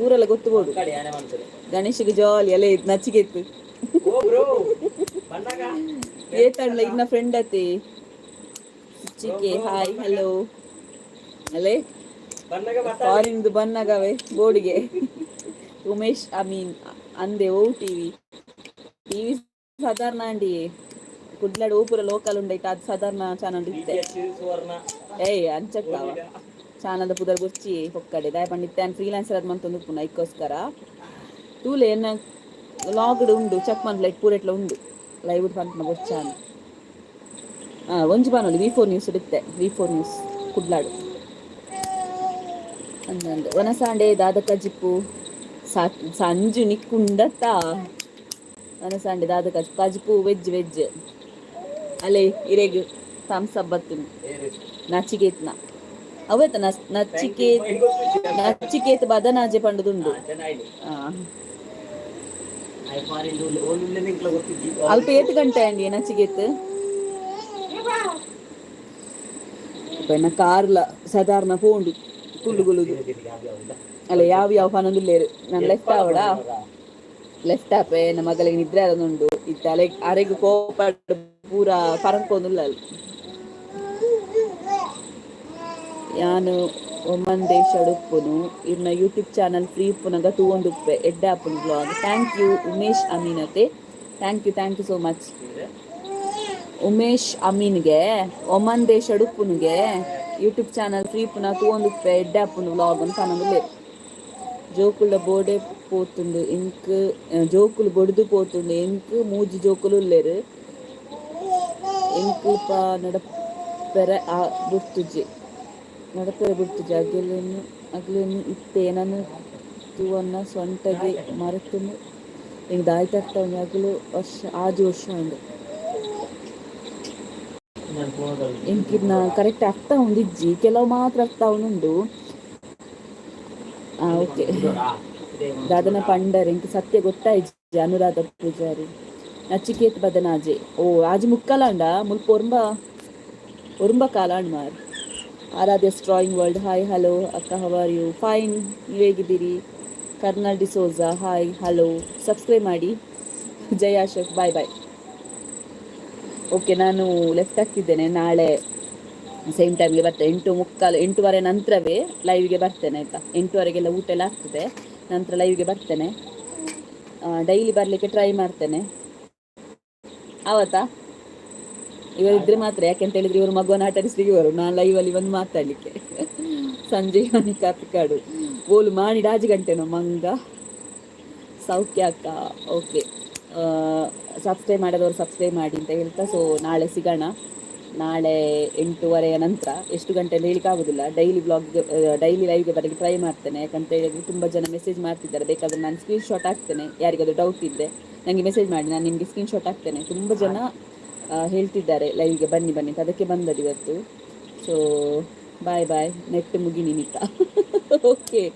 A: ಊರೆಲ್ಲ ಗೊತ್ತು ಬೋಡು.
B: ಕಡೆ ಆನೆ ಮಾಡ್ತಾರೆ.
A: ಗಣೇಶಿಗೆ ಜಾಲಿ ಅಲ್ಲೇ ನಚಿಗೆತ್ತು.
B: ಓ ಬ್ರೋ, ಬಣ್ಣಗ.
A: ಏತಂಡ್ಲ ಇನ್ನ ಫ್ರೆಂಡ್ ಅತಿ ಚಿಕ್ಕೆ. ಹಾಯ್, ಹಲೋ ಅಲ್ಲೇ.
B: ಬಣ್ಣಗ ಬತ್ತ.
A: ಫಾರಿನ್ದು ಬನ್ನಗವೆ ಬೋರ್ಡಿಗೆ. ಉಮೇಶ್ ಅಮೀನ್ ಅಂದೆ. ಓ ಟಿವಿ ಟಿವಿ ಸಾಧಾರಣ ಅಂಡಿ. ಕುಡ್ಲಾಡ್ ಓಪುರ ಲೋಕಲ್ ಉಂಡೈತ, ಅದು ಸಾಧಾರಣ ಚಾನಲ್ ಇತ್ತೆ.
B: ಸುವರ್ಣ.
A: ಏಯ್, ಅಂಚಕ್ಕಾವ ಚಾನಲ್ದ ಪುದರ್ ಬೊರ್ಚಿ ಪೊಕ್ಕಡೆ. ದಾಯ ಪಂಡಿತ್ತೆ ಆನ್ ಫ್ರೀಲಾನ್ಸರ್ ಅದ್ ಮಂತೊಂದು ಉಪ್ಪುನ. ಐಕ್ಕೋಸ್ಕರ ತೂಲೆ, ಎನ್ನ ಲಾಗ್ಡ್ ಉಂಡು, ಚೆಕ್ ಮನ್ಪುಲೆ. ಪೂರೆಟ್ಲ ಉಂಡು. ಲೈವ್ ಪನ್ಪುನ ಬೊರ್ಚಾನ್. ಒಂಜಿ ಬಾನೊಲಿ ವಿ4 ನ್ಯೂಸ್ ಇತ್ತೆ, ವಿ4 ನ್ಯೂಸ್ ಕುಡ್ಲಾಡು ಅಂದಂದು. ವನಸಾಂಡೆ ದಾದ ಕಜಿಪು? ಸಂಜು ನಿಕ್ಕುಂಡತ್ತ? ವನಸಾಂಡೆ ದಾದ ಕಜಿಪು? ಕಜಿಪು ವೆಜ್ ವೆಜ್. ಅಲೆ, ಇರೆಗ್ ಥಮ್ಸ್ ಅಪ್ ಬತ್ತುಂಡು. ನಚಿಕೇತ್ನ ಅವೇತ? ನಚಿಕೇತ್, ನಚಿಕೇತ್ ಬದನಾಜೆ ಪಂಡುದುಂಡು. ಅಲ್ಪ ಏತ್ ಗಂಟೆ ಅಂಡಿ ನಚಿಕೇತ್? ಎನ್ನ ಕಾರ್ಲ ಸಾಧಾರಣ ಪೋಂಡು ಕುಳ್ಳುಗುಲುದು. ಅಲ್ಲ, ಯಾವ ಯಾವ ಪನೊಂದುಲ್ಲೇರು. ನಾನು ಲೆಫ್ಟ್ ಆವಡ? ಲೆಫ್ಟ್ ಆಪೆ. ನಮ್ಮ ಮಗಳಿಗೆ ನಿದ್ರೆ ಆದೊಂದುಂಡು. ಇತ್ತೆ ಅಲೆ ಅರೆಗ್ ಕೋಪ ಪೂರ ಪರಂಕೊಂದುಲ್ಲ. ಯಾನು ಒಮನ್ ದೇಶಡ್ ಉಪ್ಪುನು. ಇರ್ನ ಯೂಟ್ಯೂಬ್ ಚಾನಲ್ ಫ್ರೀ ಉಪ್ಪುನಗ ತೂವೊಂದುಪ್ಪೆ. ಎಡ್ಡೆ ಆಪುಂಡು vlog. Thank you Umesh ಅಮೀನತೆ. Thank you, thank you so much. Umesh ಅಮೀನ್ಗೆ, Oman ದೇಶಡ್ ಉಪ್ಪುನುಗೆ, YouTube channel free ಉಪ್ಪುನ ತೂವೊಂದುಪ್ಪೆ, ಎಡ್ಡೆ ಆಪುಂಡು ವ್ಲಾಗ್ ಅಂತ ಪನೊಂದುಲ್ಲೆರ್. ಜೋಕುಲ್ಡ ಬೋಡೆ ಪೋತುಂಡು ಎಂಕ್. ಜೋಕುಲು ಬೊಡ್ದು ಪೋತುಂಡು. ಎಂಕ್ ಮೂಜಿ ಜೋಕುಲು ಉಲ್ಲೆರ್. ಎಂಕ್ ಪ ನಡಪೆರೆ ಆ ಬುಡ್ತುಜಿ, ನಡಪೆರೆ ಬುಡ್ತುಜಿ. ಅಗಲೆನ್ ಅಗಲೆನ್ ಇತ್ತೆ ಎನನ್ ತೂವನ್ನ ಸೊಂಟಗೆ ಮರತುಂಡು. ಎಂಕ್ ದಾಯ್ತ ಅರ್ಥ. ಅಗಲು ವರ್ಷ 6 ವರ್ಷ ಆಂಡ್. ಎಂಕಿರ್ನ ಕರೆಕ್ಟ್ ಅರ್ಥ ಉಂದಿಜ್ಜಿ, ಕೆಲವು ಮಾತ್ರ ಅರ್ಥ ಉಂಡು. ಓಕೆ, ದಾದನ ಪಂಡರ್ ಎಂಕ್ ಸತ್ಯ ಗೊತ್ತಾಯ್ಜಿ. ಅನುರಾಧ ಪೂಜಾರಿ, ನಚಿಕೇತ್ ಬದನಾಜೆ. ಓ, ಆಜಿ ಮುಕ್ಕಲಾಂಡ ಮುಲ್ಪ ಒರ್ಂಬ ಒರ್ಂಬ ಕಾಲಾಂಡ್ ಮಾರ್. ಆರಾಧ್ಯ ಡ್ರಾಯಿಂಗ್ ವರ್ಲ್ಡ್, ಹಾಯ್ ಹಲೋ ಅಕ್ಕ, how are you? Fine, ನೀವು ಹೇಗಿದ್ದೀರಿ? Colonel D'Souza, hi hello. Subscribe ಮಾಡಿ. ಜಯ ಅಶೋಕ್, ಬಾಯ್ ಬಾಯ್. ಓಕೆ, ನಾನು ಲೆಫ್ಟ್ ಆಗ್ತಿದ್ದೇನೆ. ನಾಳೆ ಸೇಮ್ ಟೈಮ್ಗೆ ಬರ್ತೇನೆ. 8:45, 8:30 ನಂತರವೇ ಲೈವ್ಗೆ ಬರ್ತೇನೆ, ಆಯಿತಾ? 8:30ಗೆಲ್ಲ ಊಟ ಎಲ್ಲ ಆಗ್ತದೆ, ನಂತರ ಲೈವ್ಗೆ ಬರ್ತೇನೆ. ಡೈಲಿ ಬರಲಿಕ್ಕೆ ಟ್ರೈ ಮಾಡ್ತೇನೆ. ಆವತ್ತಾ? ಇವರಿದ್ರೆ ಮಾತ್ರ. ಯಾಕೆಂತ ಹೇಳಿದ್ರೆ ಇವರು ಮಗುವನ್ನು ಆಟ ಆಡಿಸ್ಲಿಕ್ಕೆ ಇವರು, ನಾನು ಲೈವಲ್ಲಿ ಬಂದು ಮಾತಾಡಲಿಕ್ಕೆ. ಸಂಜೆ ಮನೆ ಕಾಪಿಕಾಡು ಓಲು ಮಾಣಿ ಡಾಜಿ ಗಂಟೆನೋ ಮಂಗ. ಸೌಖ್ಯ ಅಕ್ಕ. ಓಕೆ, ಸಬ್ಸ್ಕ್ರೈಬ್ ಮಾಡದವರು ಸಬ್ಸ್ಕ್ರೈಬ್ ಮಾಡಿ ಅಂತ ಹೇಳ್ತಾ, ಸೊ ನಾಳೆ ಸಿಗೋಣ. ನಾಳೆ 8:30ಯ ನಂತರ. ಎಷ್ಟು ಗಂಟೆ ಅಂತ ಹೇಳಿಕ್ಕೆ ಆಗೋದಿಲ್ಲ. ಡೈಲಿ ವ್ಲಾಗ್, ಡೈಲಿ ಲೈವ್ಗೆ ಬರಲಿಕ್ಕೆ ಟ್ರೈ ಮಾಡ್ತೇನೆ. ಯಾಕಂತ ಹೇಳಿದ್ರೆ ತುಂಬ ಜನ ಮೆಸೇಜ್ ಮಾಡ್ತಿದ್ದಾರೆ. ಬೇಕಾದರೆ ನಾನು ಸ್ಕ್ರೀನ್ ಶಾಟ್ ಹಾಕ್ತೇನೆ. ಯಾರಿಗಾದ್ರೂ ಡೌಟ್ ಇದ್ದರೆ ನನಗೆ ಮೆಸೇಜ್ ಮಾಡಿ, ನಾನು ನಿಮಗೆ ಸ್ಕ್ರೀನ್ ಶಾಟ್ ಹಾಕ್ತೇನೆ. ತುಂಬ ಜನ ಹೇಳ್ತಿದ್ದಾರೆ ಲೈವ್ಗೆ ಬನ್ನಿ ಬನ್ನಿ ಅಂತ. ಅದಕ್ಕೆ ಬಂದದ್ದು ಇವತ್ತು. So bye boy. ನೆಟ್ ಮುಗಿ ನಿಮಿತ್ತ. ಓಕೆ,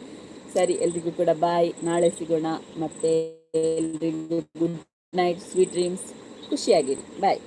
A: ಸರಿ, ಎಲ್ರಿಗೂ ಕೂಡ ಬಾಯ್. ನಾಳೆ ಸಿಗೋಣ ಮತ್ತೆ. ಎಲ್ರಿಗೂ ಗುಡ್ ನೈಟ್, ಸ್ವೀಟ್ ಡ್ರೀಮ್ಸ್. ಖುಷಿಯಾಗಿರಿ. ಬಾಯ್.